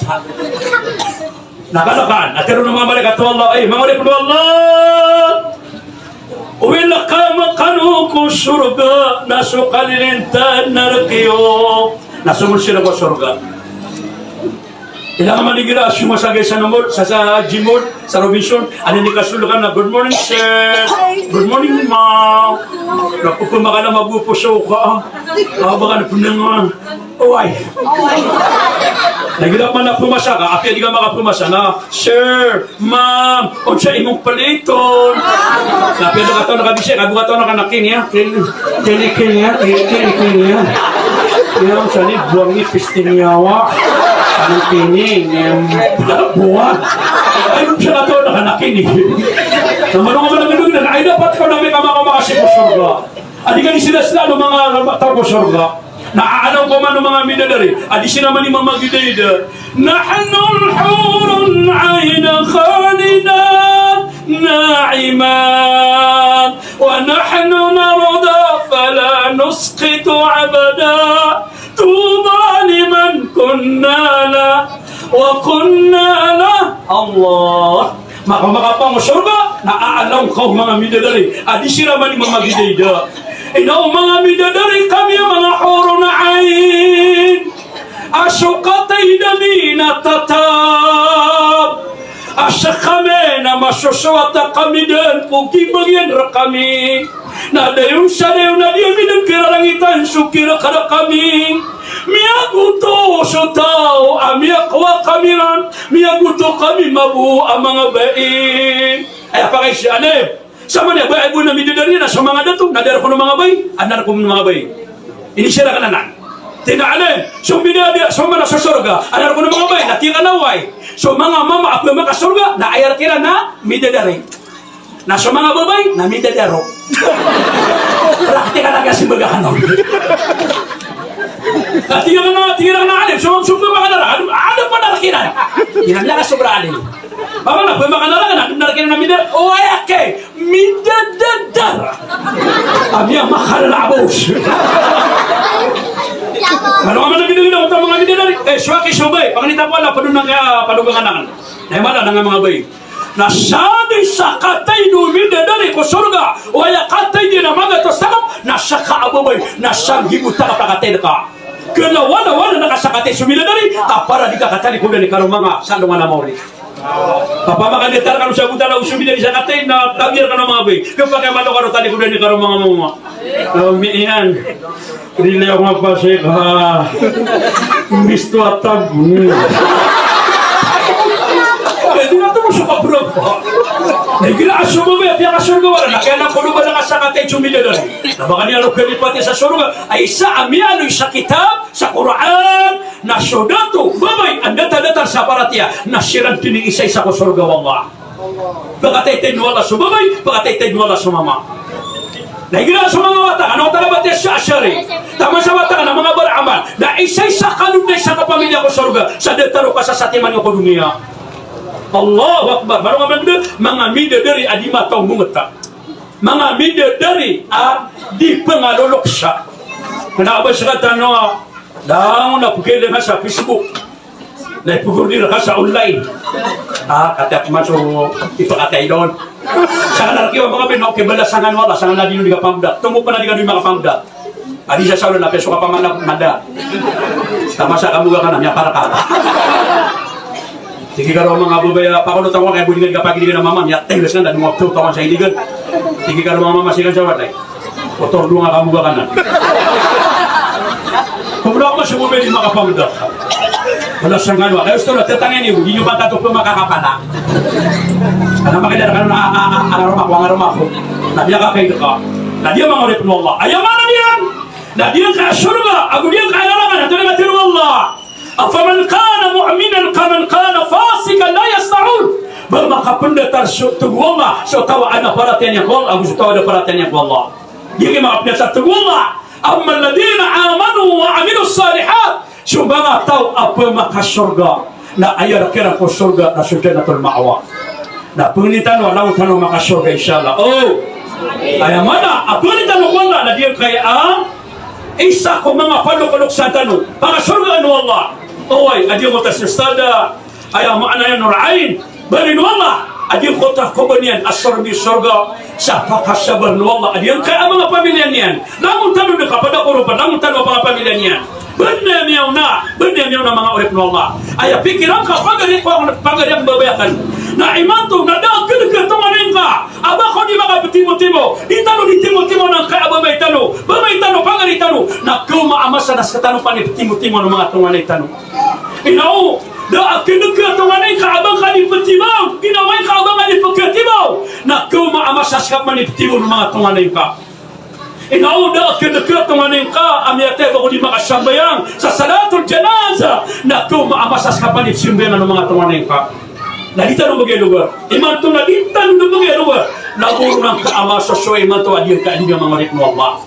Na kalkaan, na tero o manga malaikat o Allah, ay, manga oripn o Allah. Welcome kano ko sorga, na so kalilintan na rk iyo. Na somon siran ko sorga. Ilay nga man igira a siyong sa gay sa nomod, sa, sa Gmall, sa Robinson, adn a di kasold ka na, "Good morning, sir. Good morning, ma'am." Na pphamakan a magopo so ka. Awa ba ka na pnangan. Oway. Na igira man a pmasa ka, apiya di ka makapmasa na, "Sir, ma'am, onsa i mong paliton?" Na apiya di ka taw na kabisay, ka bo ka taw na ka na kini, ah. Kini, kini, kini, ah. Kini, kini, kini, ah. Yan, sa ni buwang ni pistinyawa. Ano kini, ni buwan. Ay, doon siya na taw na ka na kini. Na mano nga man a gdogdan, ay dapat ka na amay ka makaoma ka sii ko sorga. A di ka di sila sila, ano, manga taw ko sorga. Na aalaw ko man o manga midadari a di siran man i mamagidayda. نحن الحور العين خالدات ناعمات ونحن نرضى فلا نسخط أبدا طوبى لمن كنا له وكنا له. Allah. Maka, makapang o sorga, na aalaw ka o manga midadari a di siran man i mamagidayda. Ino manga midadari kami a manga hurun ain. A so katay dn ami na tatab. A skami na masosowat a kami dn ko gibang iyan rkami. Na dayon sa dayon a di ami dn kirarangitan so kirakara kami. Miyagoto so taw a miyakowa kami ran, miyagoto kami mabo a manga bai. Aya pakaiza, alim. Samanaya ba aya bo na midadari na so manga dato, na da rk on o manga bai, adn a rk on o manga bai. Inisiyar akn anan. Tig a alim, so midadari, so manga so sorga, adn a rk on o manga bai, na tig akn a oway. So manga mama a pmakasorga, na aya rk iran na midadari. Na so manga babay na midadaro. Praktikal a kasimbag akn on. Na tig akn a, tig akn a alim, so, so pmakadarag, adn, adn a panarak iran. Iran na kasobra alim. Mama na pmakadarag na, adn a rk iran na midadaro. O aya kay, midadadar. Ami a makarala a bos. Mano ka man a midadaro, manga midadari. Eh, so aki so bay. Pangni ta ko ala, padon na kaya, padon ka kanan. Na aya mala na nga manga bay. Na sadn sa katay o midadari ko sorga, oway a katay dn a magatos takp, na ska a babay, na sanggibo takp a katay ka. Kna wala, wala na ka sa katay so midadari, ka para di ka katalikodan i karoma nga sa alongan a maori. Opama ka datar kano sa botala o so midadari sa katay na tabiya rkano manga babay. Kpakay malo kano talikodan i karoma nga mama. Amin. Rila ako nga pasay ka. Misto a tab. Pwede na to mo sa kabrapa. Na igira a so babay a piyakasorga wala na kaya na koloban na ka sa katay so midadari. Na ba kaniyan o kalipati sa sorga a isa a miyaaloy sa kitab, sa Qur'an, na so dato, babay, a datadatar sa paratiyaya, na siran dn i isaisa ko sorga o Allah. Pkataytay o Allah so babay, pkataytay o Allah so mama. Na igira so manga wata, na wata na batiya sa Ash'ari. Taman sa wata na manga baramal. Na isaisa kano dn a isa kapamilya ko sorga. Sa datar o kasasatiman iyo ko doniya. Allahu Akbar. Manga midadari a di mataw mongta. Manga midadari a di pngaloloksa. Kna ba ska tano a langon a pgilay ka sa Facebook. Na ipgordi rka sa online. A, kataya pman so ipakatay on. Sa kanar kiyo manga babay na okay, balasan kano o Allah, sa kanar di no di kapamda. Tomo pn a di kano di makapamda. A di sa saolan a piya so kapamana mada. Taman sa kamoga ka na miyaparka. Tig i karo manga babay a pakolot ako kay bo di nga di kapagiligan a mama, miyatay bes ka na di mo kapto taman sa iligan. Tig i karo manga mama, sigan sa watay. Otor do nga kamoga ka na. Kobra ko mas babay di makapamda. Wala sangkano. Kaya osto na tetangay niyo, di niyo patato pn makakapala. Ana makilala kano na a, a, a, a, aroma ko, a, aroma ko. Na di ka kaida ka. Na di a manga oripn o Allah. Aya maana niyan. Na di angkaya sorga, ago di angkaya naraka, na tano na tiro o Allah. Afaman kana mu'minan kaman kana fasiqan la yastawun. Ba makapndatar so, tig o Allah, so taw a adn a paratiyaya niyan ko Allah, ago so taw a da paratiyaya niyan ko Allah. Di angkaya makapndatar, tig o Allah. Ammal ladhina amanu wa amilus salihat. So manga taw a pmakasorga, na aya rk iran ko sorga na so Jannatul Ma'wa. Na pangnin tano a langon tano makasorga, insha Allah. O. Aya maana a pangnin tano ko Allah na di angkaya a isa ko manga palokoloksan tano, pakasorgaan o Allah. Oway, a di angkoto a stada. Aya maana niyan, Nur Ain. Baloy o Allah a di angkoto a kobor iyan a sorga, sorga sa pakasabar o Allah a di angkaya a manga pamilya niyan. Langon tano dn kapada ko ropa, langon tano a manga pamilya niyan. Bnar miyaona, bnar miyaona manga oripn o Allah. Aya pikiran ka pagari, pagari a babay akn. Na imanto na da a kdg a tonganay ngka a ba ko di makaptimotimo. Di tano di timotimo angkaya a babay tano, babay tano, pagari tano. Na kaoma a masa na sktano pn i ptimotimo o manga tonganay tano. Ino, da a kdg a tonganay ngka a ba ngka di ptimaw, ino, ino ngka a ba ngka di pkatimaw, na kaoma a masa ska pman i ptimaw o manga tonganay ngka. Ino, da a kdg a tonganay ngka a miyatay a ba ko di makasambayang sa salatul janaza, na kaoma a masa ska pman i psambayang o manga tonganay ngka. Na di tano mbgay a logar. Imanto na di tano mbgay a logar. Na boro angka a masosowa imanto a di angka a di manga oripn o Allah.